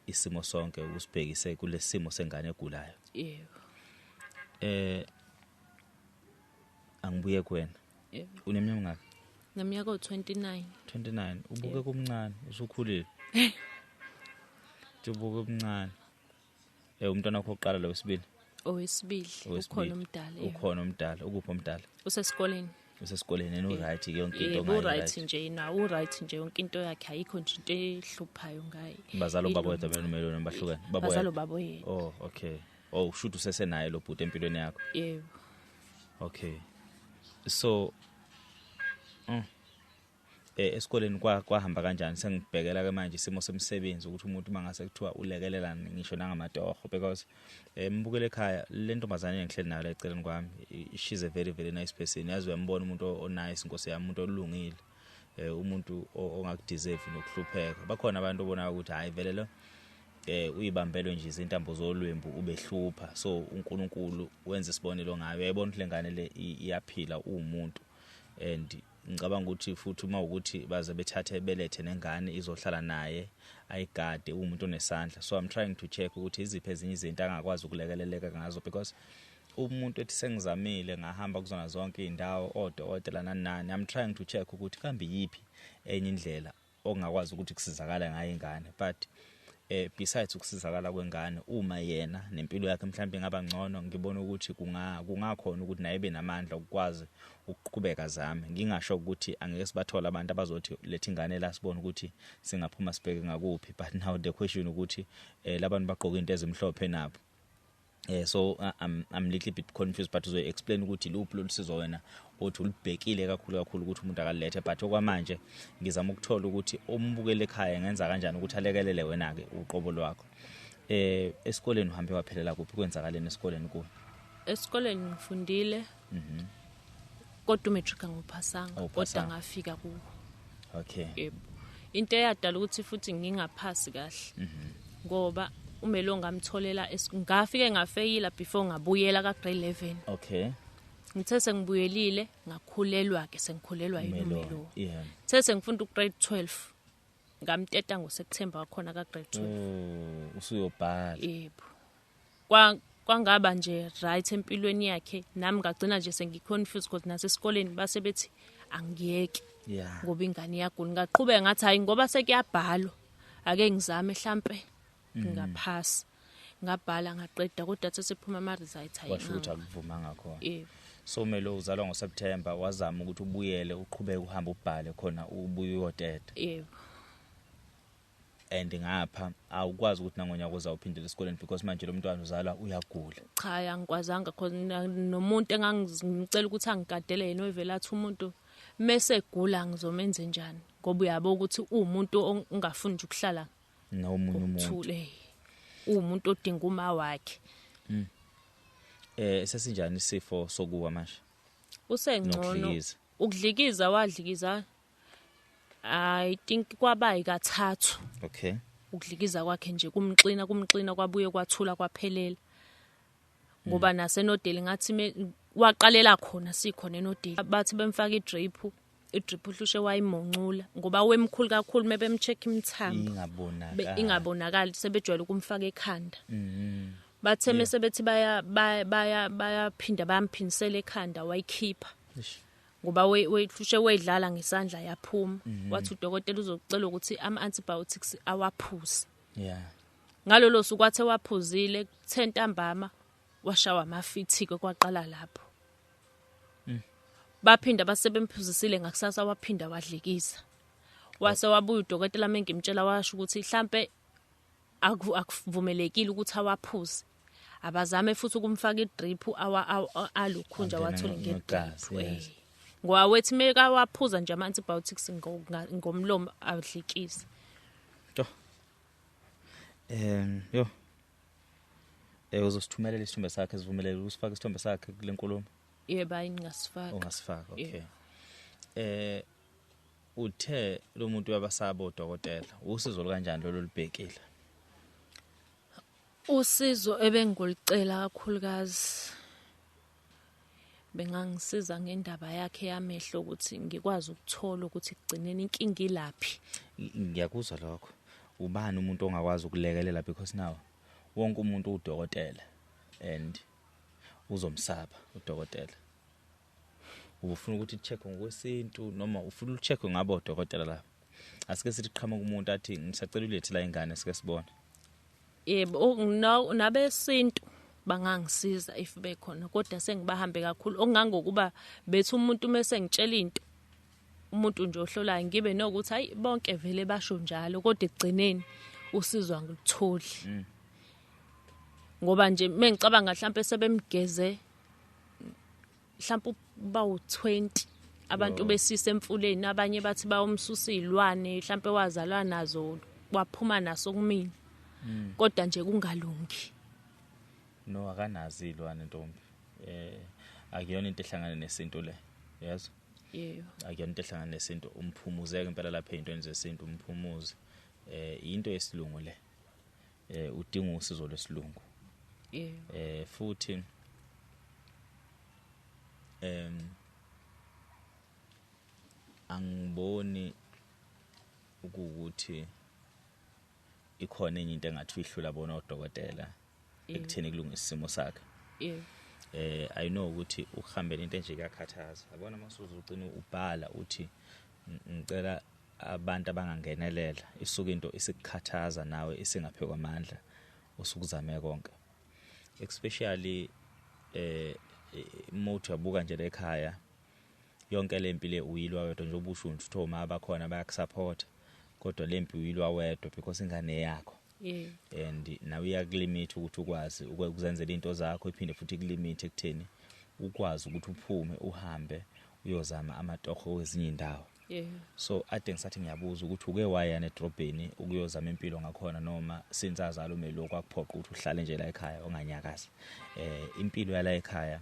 isimo sonke usibhekise kulesimo sengane egulayo? Yebo. Angibuye kuwena. Yebo. Uneminyaka mingaki? Neminyaka o-29. 29, ubuke kumncane, usukhulile, ubuke kumncane. Umntwana wakho oqala lo, wesibili? Owesibili. Owesibili. Ukhona umdala, yebo. Ukhona umdala? Ukuphi omdala? Usesikoleni. Usesikoleni. Yena u-right yonke into? Yebo. Ngayo? U-right nje na, u-right nje yonke into yakhe, ayikho nje into ehluphayo ngaye. Bazalo Yilo babo yedwa benomelona, bahlukene? Babo Bazalo yedwa? babo yedwa. Oh, okay. Oh, shoot, usesenaye lo bhuti empilweni yakho? Yebo. Okay, so esikoleni kwahamba kanjani? Sengibhekela ke manje isimo semsebenzi, ukuthi umuntu mangase kuthiwa ulekelela ngisho nangamatoho, because mbukele ekhaya, le ntombazane engihleli nayo la eceleni kwami, she's a very very nice person, yazi. Uyambona umuntu o-nice, nkosi yami, umuntu olungile, umuntu ongakudeserve nokuhlupheka. Bakhona abantu obonayo ukuthi hayi, vele lo uyibambelwe nje izintambo zolwembu, ubehlupha. So uNkulunkulu wenza isibonelo ngayo, uyayibona ukuthi lengane le iyaphila, uwumuntu. And ngicabanga ukuthi futhi uma ukuthi baze bethathe belethe nengane izohlala naye ayigade, uwumuntu onesandla. So I'm trying to check ukuthi iziphi ezinye izinto angakwazi ukulekeleleka ngazo, because umuntu ethi sengizamile, ngahamba kuzona zonke iy'ndawo, odokotela nani nani. I'm trying to check ukuthi kambe yiphi enye indlela ongakwazi ukuthi kusizakala ngayo ingane. But besides ukusizakala kwengane, uma yena nempilo yakhe mhlawumbe ingaba ngcono, ngibona ukuthi kungakhona ukuthi naye benamandla ukwazi ukuqhubeka zame. Ngingasho ukuthi angeke sibathole abantu abazothi letha ingane la, sibone ukuthi singaphuma sibheke ngakuphi. But now the question ukuthi labantu bagqoka into ezimhlophe nabo. So I'm little bit confused, but uzoy explain ukuthi luphi lolusizo wena othi ulibhekile kakhulu kakhulu ukuthi umuntu akalethe. But okwamanje ngizama ukuthola ukuthi umbukele ekhaya ngenza kanjani ukuthi alekelele wena ke uqobo lwakho. Esikoleni uhambe waphelela kuphi? Kwenzakaleni esikoleni kuwe? Esikoleni ngifundile, kodwa umatric angiwuphasanga, kodwa Awuphasanga. ngafika kuwo. Yebo. Into eyadala ukuthi futhi ngingaphasi kahle ngoba uMelo ngamtholela, ngafike ngafeyila before ngabuyela ka grade 11. Okay. Ngithe sengibuyelile ngakhulelwa ke, sengikhulelwa yini uMelo. Yeah. Ngithe sengifunda ugrade 12 ngamteta ngoSeptember wakhona ka grade 12. Oh, usuyobhala. Yebo. Kwangaba nje right empilweni yakhe, nami ngagcina nje sengiconfused because nasesikoleni base bethi angiyeke. Yeah. Ngoba ingane iyagula. Ngaqhubeka ngathi hayi ngoba sekuyabhalwa ake ngizame mhlambe ngaphasa. Ngabhala ngaqeda, kodwa sesephuma ama results hayi. Washo ukuthi akuvumanga khona. Yebo. So Melo uzalwa ngoSeptember, wazama ukuthi ubuyele uqhubeke uhambe ubhale khona ubuye uyoteta. Yebo. And ngapha awukwazi ukuthi nangonyaka uzawuphindela esikoleni because manje lo mntwana uzalwa uyagula. Cha, angikwazanga khona, nomuntu engangicela ukuthi angigadele yena ovela athi umuntu mase egula ngizomenza njani, ngoba uyabo ukuthi uwumuntu ongafuni nje ukuhlala nomunye umuntu. Uwumuntu odinga uma wakhe. Sesinjani isifo sokuwa manje? Usengcono. Ukudlikiza wadlikiza I think kwaba yikathathu. Okay. Ukudlikiza kwakhe nje kumxina kwabuye kwathula kwaphelela. Ngoba nasenodeli ngathi waqalela khona sikhona enodeli. Bathi bemfaka idrip, idrip uhlushe wayimoncula ngoba wemkhulu kakhulu mebemcheck imithambo. Ingabonakali sebejwayele ukumfaka ekhanda. Bathe mase bethi baya baya bayaphinda bayamphinisela ekhanda wayikhipha. Ngoba wehlushe wedlala ngesandla yaphuma. Wathi udokotela uzocela ukuthi ama antibiotics awaphuze. Yeah. Ngalolo suku wathe waphuzile kuthe ntambama washawa amafithi ke kwaqala lapho. Baphinda basebemphuzisile ngakusasa waphinda wadlikiza. Wase wabuya udokotela mengimtshela washo ukuthi mhlambe akuvumelekile ukuthi awaphuze. Abazame futhi ukumfaka idrip alukhunja wathola ngedrip. Ngoba wethi meka waphuza nje ama antibiotics ngomlomo adlikise. To. Yo. Uzosithumelela isithombe sakhe, sivumelele usifake isithombe sakhe kule nkulumo. Yebo, ayingasifaka. Ungasifaka, okay. Uthe lo muntu uyabasaba odokotela. Usizo kanjani lolu libhekile? Usizo ebengikulicela kakhulukazi bengangisiza ngendaba yakhe yamehlo ukuthi ngikwazi ukuthola ukuthi kugcineni inkinga ilaphi. Ngiyakuzwa lokho. Ubani umuntu ongakwazi ukulekelela because now wonke umuntu udokotela and uzomsaba udokotela. Ufuna ukuthi check ngokwesintu noma ufuna ucheck ngabo odokotela lapha. Asike sithi qhamuka umuntu athi ngisacela ulethe la ingane sike sibone. Yebo, nabesintu bangangisiza if bekhona, kodwa sengibahambe kakhulu okungangokuba bethi umuntu mase ngitshela into umuntu nje ohlolayo ngibe nokuthi hayi bonke vele basho njalo, kodwa ekugcineni usizo angikutholi. Ngoba nje mengicabanga mhlambe sebemgeze mhlambe bawu 20 abantu besise emfuleni, abanye bathi bayomsusa izilwane mhlambe wazalwa nazo waphuma naso kumina. Kodwa nje kungalungi. No, akanazi ilwane ntombi. Akuyona into ehlangana nesintu le. Yazi? Yebo. Akuyona into ehlangana nesintu. Umphumuzeke impela lapha ezintweni zesintu, umphumuze. Into yesilungu le. Udinga usizo lwesilungu. Yebo. Futhi angiboni ukuthi ikhona enye into engathi uyihlula bona odokotela ekutheni kulungisa isimo sakhe. Yebo. I know ukuthi ukuhambela into enje kuyakhathaza. Yabona masuzu ugcina ubhala uthi ngicela abantu abangangenelela, isuke into isikukhathaza nawe isingaphekwa amandla usukuzame konke. Especially umuntu uyabuka nje ekhaya yonke lempi le uyilwa wedwa nje ubusho nje uthi oma abakhona bayakusupport, kodwa lempi uyilwa wedwa because ingane yakho. Yeah. And nawe iyakulimit ukuthi ukwazi ukuzenzela into zakho, iphinde futhi ikulimit ekutheni ukwazi ukuthi uphume uhambe uyozama amatoho kwezinye indawo. Yeah. So ade ngisathi ngiyabuza ukuthi uke waya nedrobheni ukuyozama impilo ngakhona noma since azalo uMelo kwakuphoqa ukuthi uhlale nje la ekhaya onganyakazi. Impilo yala ekhaya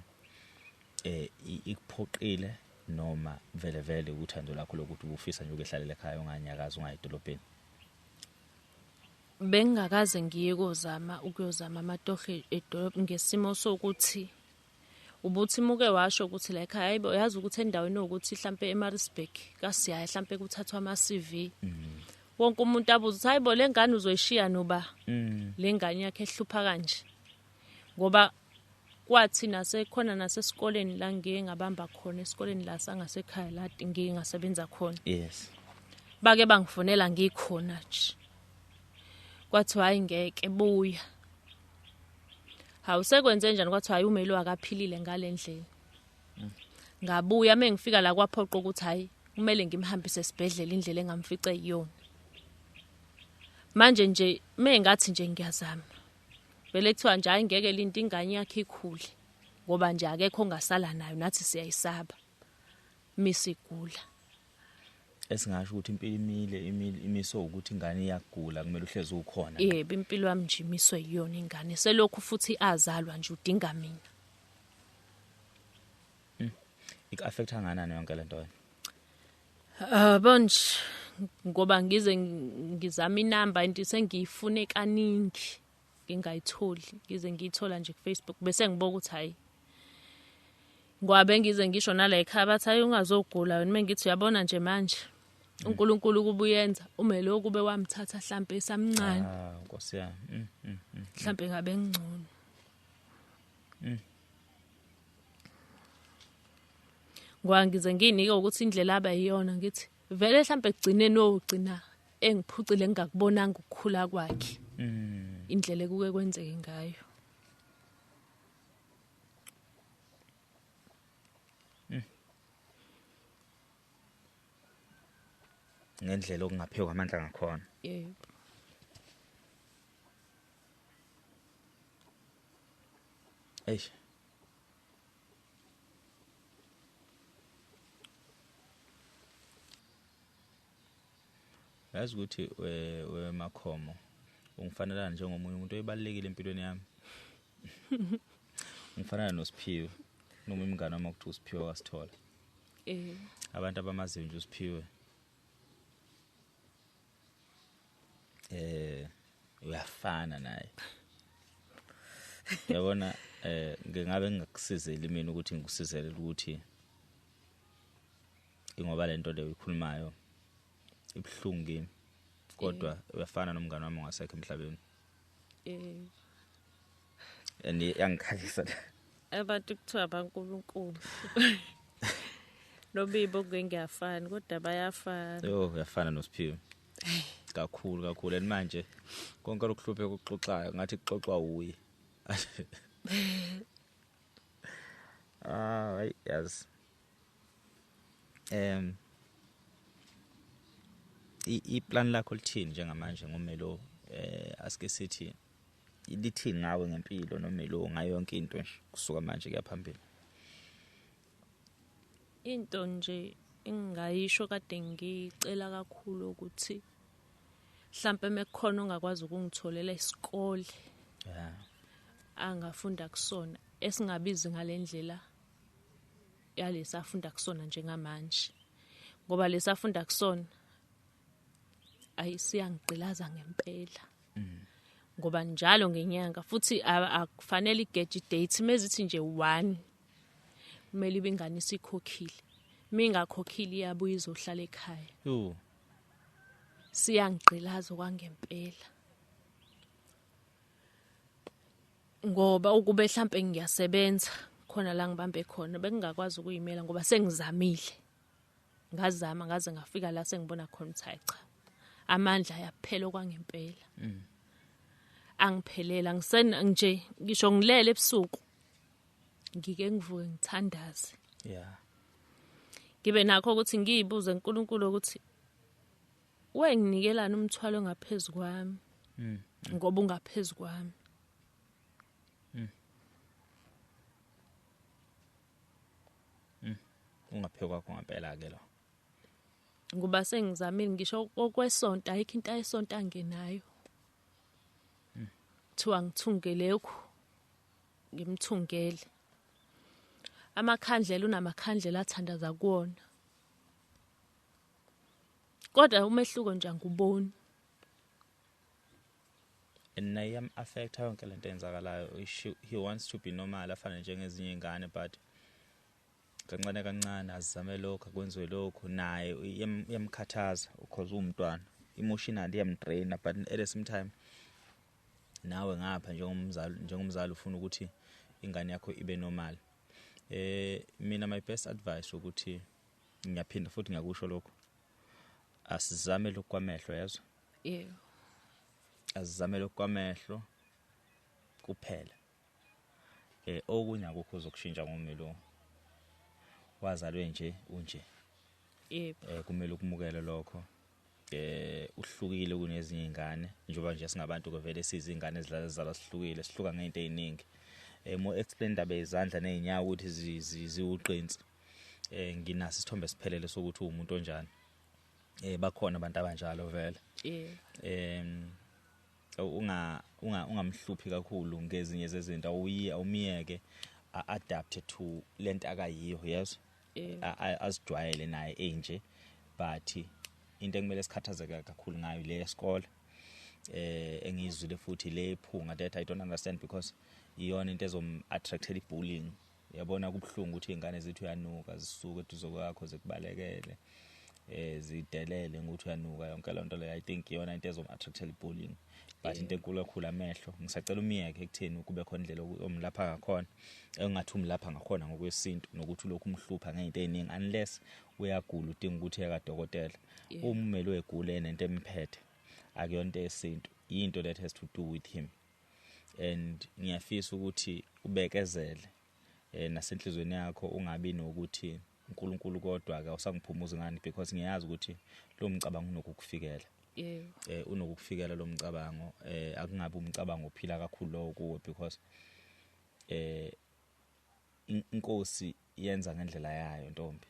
ikuphoqile noma vele vele uthando lakho lokuthi ubufisa nje ukuhlalela ekhaya onganyakazi ungayidolobheni? Bengingakaze ngiye kozama ukuyozama amatoho edolobha ngesimo sokuthi ubuthi muke washo ukuthi la ekhaya, hayibo, yazi ukuthi endaweni ukuthi mhlambe eMaritzburg kasiyaya mhlambe kuthathwa ama CV. Wonke umuntu abuza ukuthi hayibo, le ngane uzoyishiya noba le ngane yakhe ehlupha kanje. Ngoba kwathi nasekhona nasesikoleni la ngiye ngabamba khona, esikoleni la sangasekhaya la ngiye ngasebenza khona. Yes. Bake bangifonela ngikhona nje. Kwathiwa hayi ngeke, buya. Hawu, sekwenze njani? Kwathiwa hayi, umelo akaphilile ngalendlela. Ngabuya, mengifika la kwaphoqa ukuthi hayi, kumele ngimhambise esibhedlela indlela engamfice iyona. Manje nje mengathi nje ngiyazama, vele kuthiwa nje hayi ngeke, linto ingane yakhe ikhule, ngoba nje akekho ongasala nayo, nathi siyayisaba misigula. Esingasho ukuthi impilo imile, imiso ukuthi ingane iyagula, kumele uhlezi ukhona. Yebo, impilo yami nje imiswe yiyona ingane, selokhu futhi azalwa nje udinga mina. Ik-affecta nganani yonke lento wena? Ah, bonje ngoba ngize ngizama inamba into sengiyifune kaningi ngingayitholi, ngize ngiyithola nje ku Facebook, bese ngibuka ukuthi hayi, ngoba bengize ngisho nala ekhaya bathi hayi, ungazogula wena. Mengithi uyabona nje manje uNkulunkulu kubuyenza umele ukube wamthatha mhlambe esamncane. Ah, Nkosi yami. Mhlambe ngabe ngcono. Ngoba ngize nginike ukuthi indlela aba yiyona, ngithi vele mhlambe ekugcineni ogcina engiphucile ngingakubonanga ukukhula kwakhe. Indlela ekuke kwenzeke ngayo. Ngendlela okungaphekwa amandla ngakhona. Yebo. Eish. Yazi ukuthi wemakhomo ungifanelana njengomunye umuntu oyibalekile empilweni yami. Ngifanana noSiphiwe. Noma umngane wami okuthiwa uSiphiwe wasithola. Abantu abamaziyo nje uSiphiwe. Uyafana naye. Yabona, ngingabe ngingakusizeli mina ukuthi ngikusizele ukuthi ingoba lento leyo ikhulumayo ibhlungu kimi, kodwa uyafana nomngane wami ongasekho emhlabeni. And yangikhalisa. Abantu kuthiwa abankulunkulu. Nobibo ngiyafana kodwa bayafana. Yo, uyafana noSiphiwe. Kakhulu kakhulu, and manje konke lokuhlupheka ukuxoxayo ngathi kuxoxwa uye. Ah, hayi yazi. I-plan lakho lithini njengamanje ngomelo, asike sithi lithini ngawe ngempilo nomelo, ngayo yonke into nje kusuka manje kuya phambili? Into nje engingayisho, kade ngicela kakhulu ukuthi mhlambe mekukhona ongakwazi ukungitholela isikole angafunda kusona, esingabizi ngalendlela yalesafunda kusona njengamanje, ngoba lesafunda kusona ayisiyangigqilaza ngempela. Ngoba njalo ngenyanga futhi akufanele igeje date, mezithi nje 1 kumele ibe ingane isikhokhile, mingakhokhile iyabuya izohlala ekhaya. Yo. Siyangigqilaza kwangempela, ngoba ukube mhlambe ngiyasebenza khona la ngibambe khona bengingakwazi ukuyimela, ngoba sengizamile, ngazama ngaze ngafika la sengibona khona ukuthi hayi cha, amandla ayaphela okwangempela. Angiphelela ngisena nje, ngisho ngilele ebusuku ngike ngivuke ngithandaze. Ngibe nakho ukuthi ngiyibuze uNkulunkulu ukuthi wenginikelana umthwalo ngaphezulu kwami. Ngoba ungaphezulu kwami. Ungaphekwa kwakho ngempela ke lo. Ngoba sengizamile ngisho okwesonto, ayikho into ayesonto angenayo. Kuthiwa ngithungele lokhu, ngimthungele. Amakhandlela, unamakhandlela athandaza kuwona. Kodwa umehluko nje anguboni. And naye iyam-affecta yonke lento eyenzakalayo. He wants to be normal, afane njengezinye iy'ngane, but kancane kancane azizame lokhu, akwenziwe lokhu, naye iyamkhathaza because uwumntwana, emotionally iyamdraina. But at the same time nawe ngapha njengomzali ufuna ukuthi ingane yakho ibe normal. Mina my best advice ukuthi, ngiyaphinda futhi ngiyakusho lokho, asizame lokhu kwamehlo, yezwa? Yebo. Asizame lokhu kwamehlo kuphela. Okunye akukho uzokushintsha ngomelo, wazalwe nje unje. Kumele ukumukele lokho. Uhlukile kunezinye izingane, njengoba nje singabantu ke vele sizingane ezidlala ezizalwa sihlukile, sihluka ngento eziningi. Mo explain indaba yezandla nezinyawo ukuthi ziwuqinsi. Nginaso isithombe siphelele sokuthi uwumuntu onjani. Bakhona abantu abanjalo vele. Unga unga ungamhluphi kakhulu ngezinye zezinto, awuyi awumiyeke adapt to lento akayiyo, yes. Azijwayele naye enje, but into ekumele sikhathazeke kakhulu ngayo le yesikole, engiyizwile futhi le phunga that I don't understand, because iyona into ezom attracted ibullying. Yabona, kubhlungu ukuthi izingane zithi uyanuka, zisuke eduze kwakho zikubalekele, zidelele ngokuthi uyanuka, yonke lonto leyo. I think iyona into ezom attracted ibullying, but into enkulu kakhulu amehlo. Ngisacela umiyeke ekutheni kube khona indlela omlapha ngakhona, engathi umlapha ngakhona ngokwesintu, nokuthi lokhu umhlupha ngento eziningi, unless uyagula udinga ukuthi uye kadokotela. Uma umele egule nento emphethe, akuyona into yesintu, into that has to do with him. And ngiyafisa ukuthi ubekezele nasenhlizweni yakho, ungabi nokuthi uNkulunkulu kodwa ke awusangiphumuza ngani, because ngiyazi ukuthi lo mcabango unokukufikela. Unokukufikela lo mcabango. Akungabi umcabango ophila kakhulu lowo kuwe, because inkosi yenza ngendlela yayo, ntombi.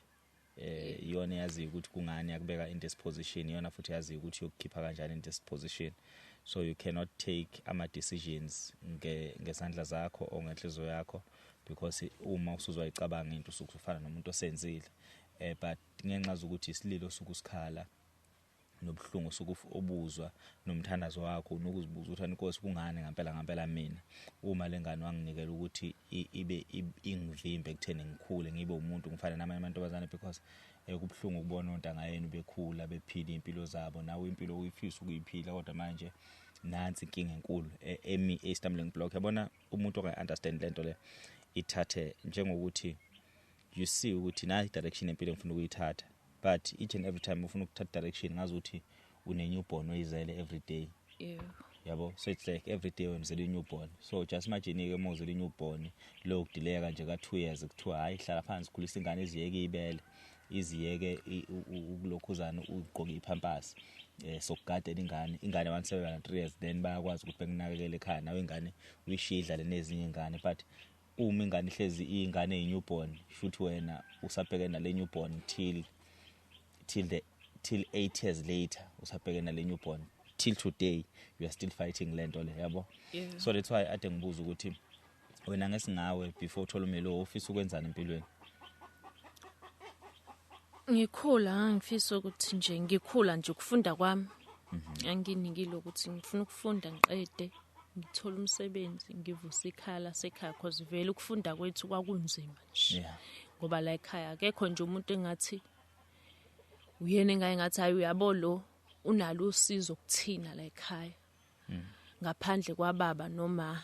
Iyona yaziyo ukuthi kungani yakubeka in this position, iyona futhi yaziyo ukuthi yokukhipha kanjani in this position. So you cannot take ama decisions ngesandla zakho or ngenhliziyo yakho, because uma usuzwayicabanga into usuke ufana nomuntu osenzile. But ngenxa zokuthi isililo sukusikhala nobuhlungu osuke obuzwa nomthandazo wakho, unokuzibuza ukuthi, "Inkosi, kungani ngempela ngempela mina, uma lengane wanginikela ukuthi ibe ingivimbe ekutheni ngikhule ngibe umuntu ngifane namanye amantombazane?" Because kubuhlungu ukubona ontanga yenu bekhula, bephila impilo zabo, nawe impilo uyifisa ukuyiphila, kodwa manje nansi inkinga enkulu emi e stumbling block. Yabona, umuntu onga understand lento le, ithathe njengokuthi you see ukuthi nayi direction empilo engifuna ukuyithatha, but each and every time ufuna ukuthatha direction, ngazi ukuthi une newborn oyizele every day. Yabo, so it's like every day wenzela i-newborn. So just imagine-ke uma uzele i-newborn lo kudelayeka nje ka-2 years, kuthiwa hhayi, hlala phansi, khulisa ingane, iziyeke ibele, iziyeke ukulokhuzana, ugqoke iphampasi, sokugadela ingane. Once sebe na 3 years, then bayakwazi ukuthi bekunakekele ekhaya, nawe ingane uyishiye idlale nezinye ingane. But uma ingane ihlezi iyingane eyi-newborn, shuthi wena usabhekene nale newborn till 8 years later, usabhekene nale newborn till today, you are still fighting lento le, yabo? So that's why ade ngibuza ukuthi wena ngesingawe, before uthola umelo, ufisa ukwenzani empilweni? Ngikhula ngifisa ukuthi nje ngikhula nje ukufunda kwami anginikile ukuthi ngifuna ukufunda ngiqede, ngithole umsebenzi, ngivuse ikhaya lasekhaya, cause vele ukufunda kwethu kwakunzima nje. Ngoba la ekhaya akekho nje umuntu engathi uyena engaye ngathi, hayi, uyabo, lo unalo usizo kuthina la ekhaya, ngaphandle kwababa noma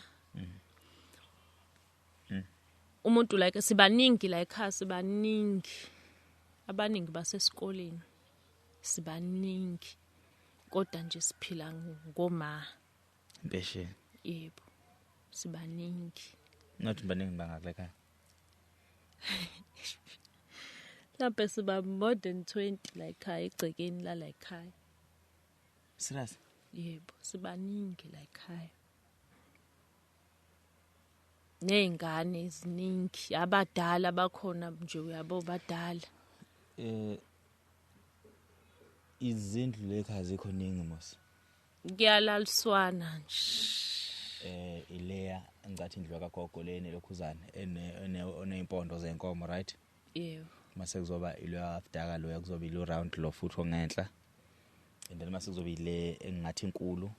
umuntu. Like sibaningi la ekhaya, sibaningi, abaningi basesikoleni, sibaningi, kodwa nje siphila ngoma. Impesheni. Yebo, sibaningi. Not baningi bangaka ekhaya? Mhlawumbe siba more than 20 la ekhaya, egcekeni la ekhaya. Serious? Yebo, sibaningi la ekhaya, ney'ngane eziningi, abadala bakhona nje, uyabo, badala. Izindlu lekhaya zikho ningi mos? Kuyalaliswana nje. Ileya engicathi indlu kagogo leni lokhuzana ene oneyimpondo zenkomo, right? Yebo. Mase kuzoba ilo after loya, kuzoba ilo round lo futhi ongenhla, and then mase kuzoba ile engingathi inkulu.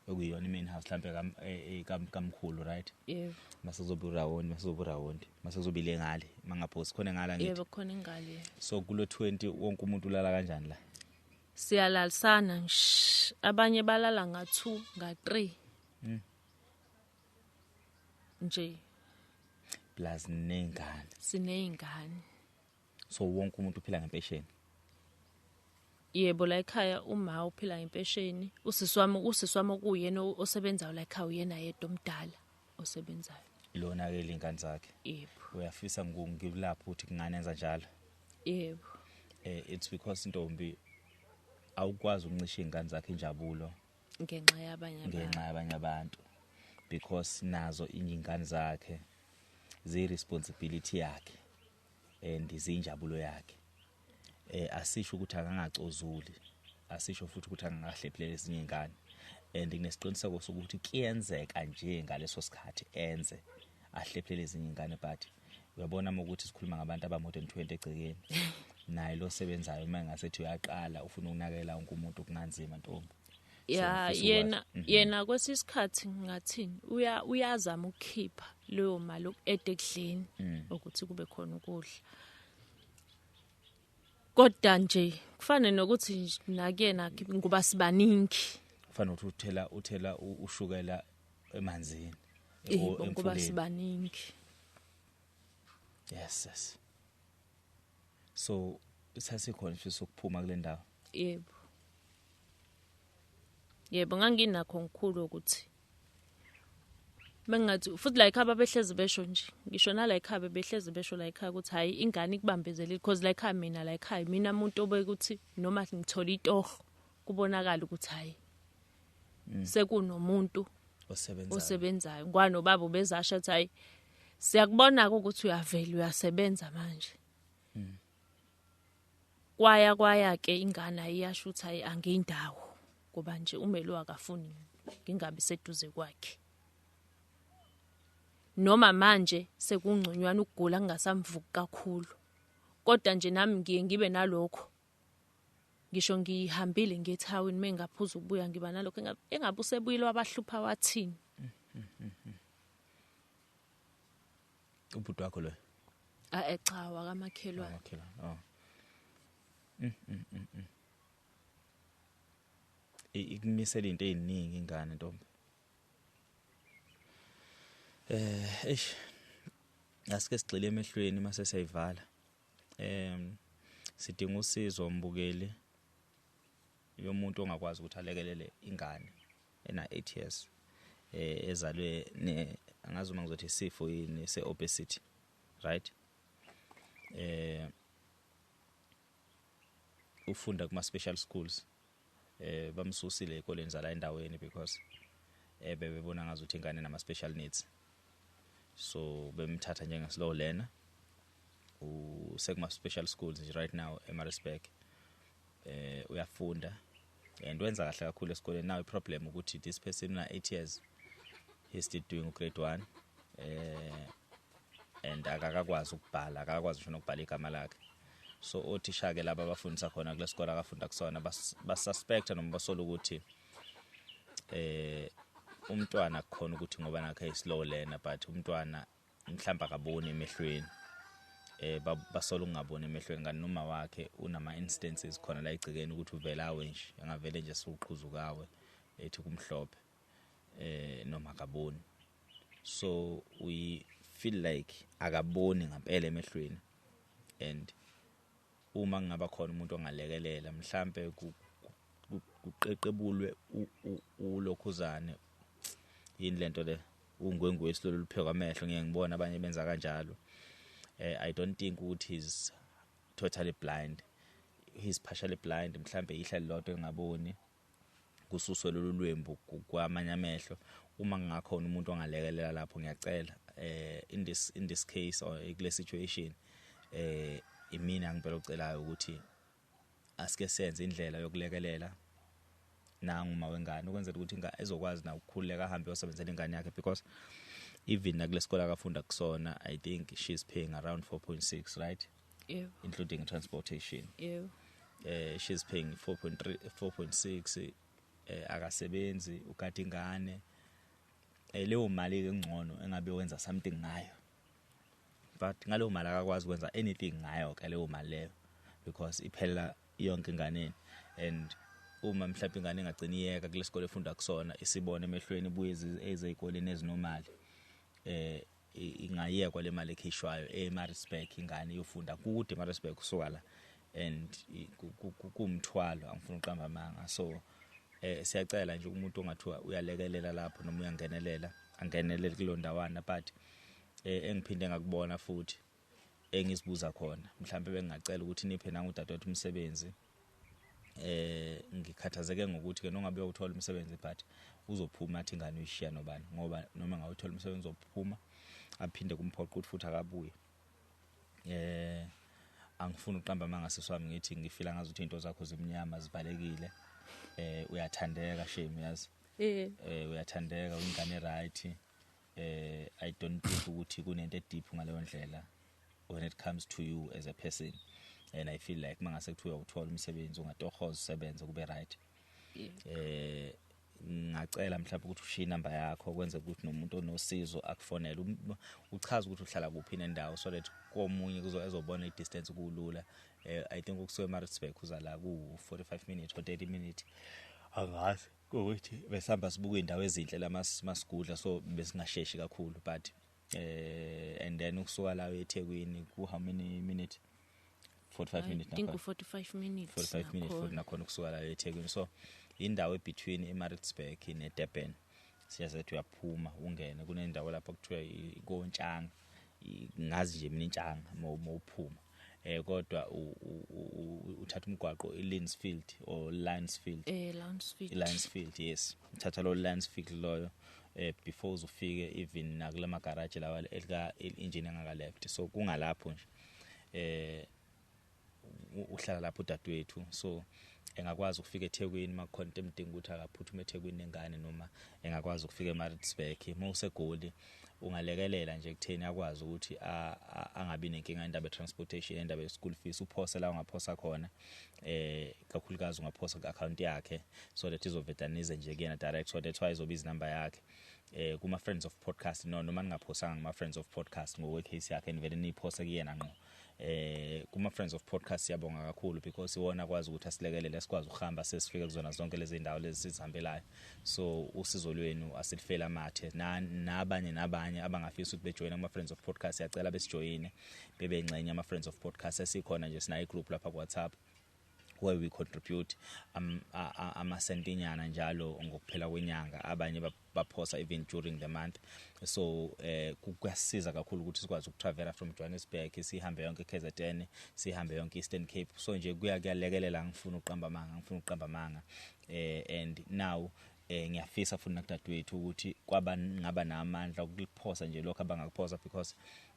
Okuyiyona i-main house mhlambe kamkhulu, right? Yebo. Mase kuzoba urawundi, mase kuzoba urawundi, mase kuzoba ile ngale mangaphosi khona ngala ngithi. Yebo, khona ingale. So kulo 20 wonke umuntu ulala kanjani la? Siyalalisana nje, abanye balala nga2, nga3. Nje plus nengane. Sineyingane. So wonke umuntu uphila ngempesheni. Yebo, la ekhaya uma uphila ngempesheni, usisi wami okuyena osebenzayo la ekhaya, uyena yedwa omdala osebenzayo. Lona ke lengane zakhe. Yebo. Uyafisa ngilapho ukuthi kunganenza njalo? Yebo. It's because intombi awukwazi ukuncisha ingane zakhe injabulo ngenxa yabanye abantu. Ngenxa yabanye abantu, because nazo ingane zakhe ziyi responsibility yakhe and izinjabulo yakhe. Asisho ukuthi akangacozuli, asisho futhi ukuthi angangahlephuleli ezinye ingane, and kunesiqiniseko sokuthi kuyenzeka nje ngaleso sikhathi enze ahlephulele ezinye ingane, but uyabona ukuthi sikhuluma ngabantu aba more than 20 egcekeni, naye lo sebenzayo uma engasethi uyaqala ufuna ukunakekela wonke umuntu, kunganzima ntombi. Ya, yena kwesisikhathi ngathini uyazama ukukhipha leyo mali ede ekudleni ukuthi kube khona ukudla, kodwa nje kufane nokuthi nakuyena ngoba sibaningi, kufana ukuthi uthela ushukela emanzini ngoba sibaningi. Yes. So sasikhona isifiso sokuphuma kule ndawo? Yebo. Yebo, nganginakho ngikhulu ukuthi mengathi futhi la ekhaya behlezi besho nje, ngisho nala ekhaya behlezi besho la ekhaya ukuthi hayi ingane ikubambezelile, because la ekhaya mina la ekhaya mina umuntu obekuthi noma ngithola itoho kubonakala ukuthi hayi sekunomuntu osebenzayo. Ngwanobaba bezasho ukuthi hayi siyakubona ukuthi uyavela uyasebenza manje. Kwaya ke ingane ayiyasho ukuthi hayi angiyindawo ngoba nje umelo akafuni ngingabe seduze kwakhe. Noma manje sekungconywana ukugula kungasamvuki kakhulu, kodwa nje nami ngiye ngibe nalokho, ngisho ngihambile ngethawini mengaphuza ukubuya ngiba nalokho engabe usebuyile wabahlupha wathini. Ubhuti wakho lo? Cha, wakamakhelwane. Oh. Ikumisela into eziningi ingane ntombi. Eish, asike sigxile emehlweni mase siyayivala. Sidinga usizo umbukeli yomuntu ongakwazi ukuthi alekelele ingane ena 8 years ezalwe ne angazi uma ngizothi isifo yini se obesity, right? Ufunda kuma special schools, bamsusile ezikoleni zala endaweni because bebebona ngazuthi ingane nama special needs, so bemthatha njenge slow learner. Usekuma special schools nje right now eMaritzburg. Uyafunda and wenza kahle kakhulu esikoleni. Now i-problem ukuthi this person una 8 years, he's still doing grade 1, and akakwazi ukubhala, akakwazi ngisho nokubhala igama lakhe. So othisha ke laba abafundisa khona kule sikole akafunda kusona basuspecta noma basola ukuthi umntwana kukhona ukuthi ngoba nakhe i slow learner, but umntwana mhlawumbe akaboni emehlweni. Basola ukungaboni emehlweni, kanti noma wakhe unama instances khona la igcikeni ukuthi uvela awe nje, angavele nje suqhuzukawe ethi kumhlophe, noma akaboni. So we feel like akaboni ngempela emehlweni, and uma kungaba khona umuntu ongalekelela mhlambe kuqeqebulwe ulokhuzane yini lento le ungwengwesi lolu luphekwa amehlo, ngeke ngibone abanye benza kanjalo. I don't think ukuthi he's totally blind, he's partially blind, mhlambe ihla lilodwa engaboni, kususwe lolu lwembu kwamanye amehlo. Uma kungakhona umuntu ongalekelela lapho ngiyacela, in this case or kule situation, imina ngempela ocelayo ukuthi asike senze indlela yokulekelela nangu uma wengane, ukwenzela ukuthi ezokwazi na ukukhululeka ahambe yosebenzela ingane yakhe, because even nakule sikole akafunda kusona I think she's paying around 4.6, right? Yeah. Including transportation. Yeah. She's paying 4.3 4.6. Akasebenzi, ugada ingane. Leyo mali ke ngcono engabe wenza something ngayo, but ngaleyo mali akakwazi ukwenza anything ngayo ke leyo mali leyo, because iphela yonke inganeni. And uma mhlawumbe ingane ingagcina iyeka kule sikole efunda kusona, isibone emehlweni, ibuye ezezikoleni ezinomali, ingayekwa le mali ekhishwayo eMaritzburg, ingane iyofunda kude eMaritzburg kusuka la, and kuwumthwalo, angifuni uqamba amanga. So siyacela nje umuntu ongathiwa uyalekelela lapho noma uyangenelela, angenelele kulo ndawana. But engiphinde ngakubona futhi engizibuza khona, mhlawumbe bengingacela ukuthi niphe nangudadewethu umsebenzi. Ngikhathazeke ngokuthi ke nongabe uyawuthola umsebenzi, but uzophuma athi ingane uyishiya nobani, ngoba noma ngawuthola umsebenzi uzophuma aphinde kumphoqa ukuthi futhi akabuye. Angifuni uqamba amanga, sisi wami, ngithi ngifila ngazuthi into zakho zimnyama, zivalekile. Uyathandeka shame, yazi. Uyathandeka, uyingane, right? I don't think ukuthi kunento deep ngaleyo ndlela when it comes to you as a person, and I feel like mangase kuthiwa uthola umsebenzi, ungatohoza usebenze, kube right. Ngacela mhlawumbe ukuthi ushiye inamba yakho, kwenze ukuthi nomuntu onosizo akufonele, uchaze ukuthi uhlala kuphi nendawo, so that komunye kuzo ezobona i-distance kulula. I think ukusuka eMaritzburg uza la ku 45 minutes or 30 minutes, angazi ukuthi besihamba sibuka indawo ezinhle la masigudla, so besingasheshi kakhulu. But and then ukusuka la eThekwini ku how many minutes? 45 minutes. I think nakhona. U-45 minutes. 45 minutes futhi. Nakhona. Nakhona ukusuka la eThekwini, so indawo ebetween eMaritzburg neDurban, siyazethu uyaphuma ungene kunendawo lapho kuthiwa iKontshanga, ngazi nje mina intshanga mawuphuma, kodwa uthatha umgwaqo iLinsfield or Lionsfield. Lionsfield. iLionsfield, yes, uthatha lo Lionsfield loyo before uzufike even nakulama garage lawa elika engine engaka left, so kungalapho nje uhlala lapho udadewethu. So engakwazi ukufika eThekwini makukhona into emdinga ukuthi akaphuthume eThekwini nengane, noma engakwazi ukufika eMaritzburg. Uma useGoli ungalekelela nje ekutheni akwazi ukuthi angabi nenkinga indaba ye-transportation, indaba ye-school fees, uphose la ungaphosa khona, kakhulukazi ungaphosa ku-account yakhe, so that izovedanize nje kuyena direct. So that's why izobiza inamba yakhe kuma Friends of Podcast. No, noma ningaphosanga kuma Friends of Podcast ngokwe case yakhe, nivele niyiphose kuyena ngqo kuma Friends of Podcast. Siyabonga kakhulu because iwona akwazi ukuthi asilekelele sikwazi ukuhamba sesifike kuzona zonke lezi ndawo lezi sizihambelayo. So usizo lwenu asilifela amathe. Nabanye nabanye abangafisa ukuthi bejoyine ama Friends of Podcast, siyacela besijoyine, bebe ingxenye ama Friends of Podcast. Esikhona nje, sinayo igroup lapha ku WhatsApp where we contribute amasentinyana njalo ngokuphela kwenyanga, abanye baphosa even during the month. So kuyasiza kakhulu ukuthi sikwazi ukutravela from Johannesburg, sihambe yonke KZN, sihambe yonke Eastern Cape. So nje kuyalekelela, ngifuna uqamba amanga, ngifuna uqamba amanga. And now ngiyafisa futhi nakudadewethu ukuthi kwaba ngaba namandla ukuliphosa nje lokho abangakuphosa, because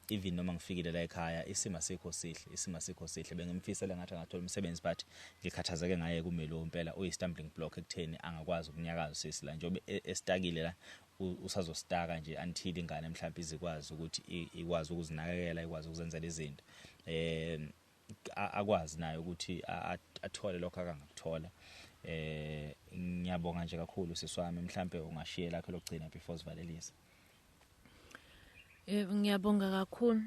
even noma ngifikile la ekhaya isimo asikho sihle, isimo asikho sihle. Bengimfisela ngathi angathola umsebenzi, but ngikhathazeke ngaye kumele impela uyi stumbling block ekutheni angakwazi ukunyakaza sisi la, njengoba estakile la, usazostaka nje until ingane mhlawumbe izikwazi ukuthi ikwazi ukuzinakekela, ikwazi ukuzenzela izinto, akwazi naye ukuthi athole lokho akangakuthola. Ngiyabonga nje kakhulu, sisi wami. Mhlambe ungashiya lakho lokugcina before sivalelise. Ngiyabonga kakhulu.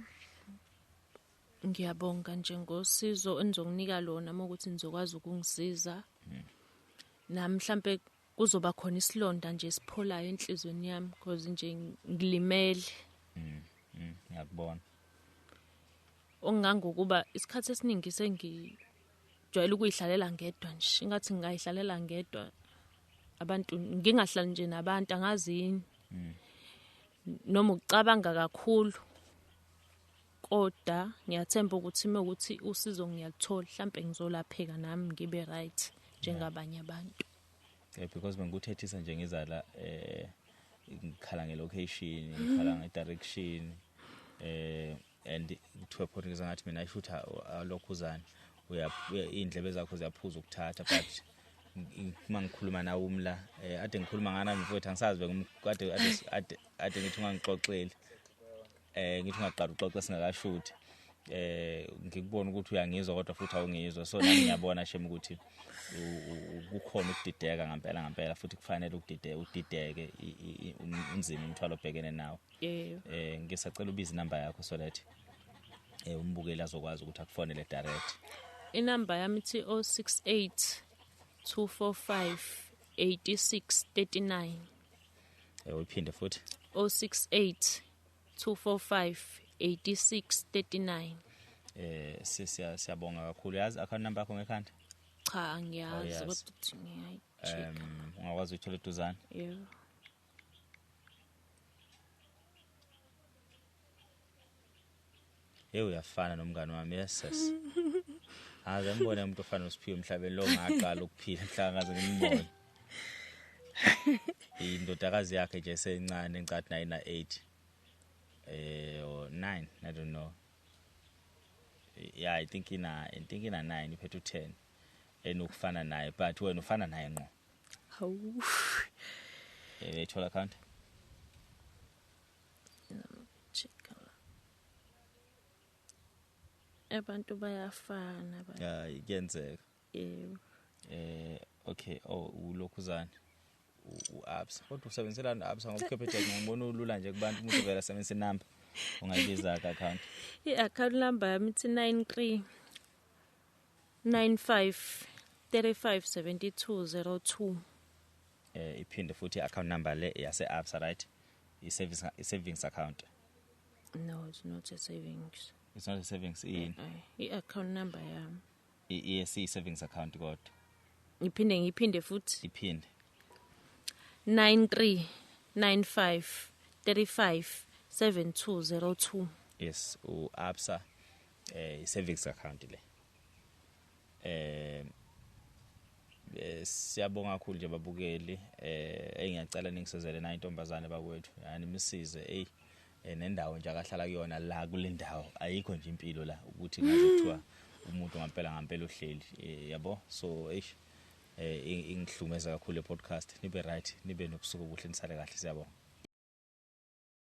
Ngiyabonga nje ngosizo enizokunika lona, ukuthi nizokwazi ukungisiza. Nami mhlambe kuzoba khona isilonda nje esipholayo enhlizweni yami, because nje ngilimele. Ngiyakubona. Ongangokuba isikhathi esiningi sengijwayele ukuyihlalela ngedwa nje, ingathi ngingayihlalela ngedwa, abantu ngingahlali nje nabantu, angazi yini. Noma ukucabanga kakhulu, kodwa ngiyathemba ukuthi uma ukuthi usizo ngiyalithola, mhlambe ngizolapheka nami ngibe right njengabanye abantu. Because bengikuthethisa nje ngizala, ngikhala ngelocation, ngikhala ngedirection, and to a point ngiza ngathi mina ayishutha alokhuzana, uya indlebe zakho ziyaphuza ukuthatha. But uma ngikhuluma nawe umla, ade ngikhuluma ngana mfowethu, angisazi kade ade ade ngithi ungangixoxeli, ngithi ungaqala uxoxe singakashuthi. Ngikubona ukuthi uyangizwa kodwa futhi awungizwa, so nami ngiyabona shem ukuthi kukhona ukudideka ngempela ngempela, futhi kufanele ukudideka, udideke, unzima umthwalo obhekene nawo. Yebo. Ngisacela ubize inamba yakho so that umbukeli azokwazi ukuthi akufonele direct. Inamba yami ithi 068 245 8639. Uyiphinde futhi. 068 245 8639. Siyabonga kakhulu. Yazi account number yakho ngekhanda? Cha, angiyazi. Awuyazi. Kodwa uthi ngiyayi-check. Ungakwazi uyithola eduzane? Yebo. Hey, uyafana nomngane wami. Yes, yes. Aze ngibone umuntu ofana noSiphiwe emhlabeni lo, ngaqala ukuphila mhla ngaze ngimbone. Indodakazi yakhe nje esencane, ngicathi nayo ina 8 or 9, I don't know. Yeah, I think ina 9, iphethe u10, enokufana naye, but wena ufana naye ngqo. Hawu. Uyayithola account? Check la. Abantu bayafana ba. Yeah, kuyenzeka. Yebo. Okay, oh, ulokhuzana u-Absa, kodwa usebenzelana no-Absa ngoba uCapitec ngibona ulula nje kubantu, umuntu vele asebenzisa inamba. Ungayibiza ka account? I-account number yami ithi 93 95 35 72 02. Iphinde futhi i-account number le yase Absa, right? I-savings account? No, it's not a savings. It's not a savings, yini? I-account number yami. I-ESC savings account kodwa. Ngiphinde futhi. Iphinde. 93 95 35 7202. Yes, u-Absa, i-savings account le. Siyabonga kakhulu nje babukeli. Engiyacela ningisezele na intombazane bakwethu, yani imisize. Ey, nendawo nje akahlala kuyona la, kule ndawo ayikho nje impilo la ukuthi ngaze kuthiwa umuntu ngempela ngempela uhleli, yabo. So eish, ingihlumeza kakhulu le podcast. Nibe right, nibe nobusuku obuhle, nisale kahle, siyabonga.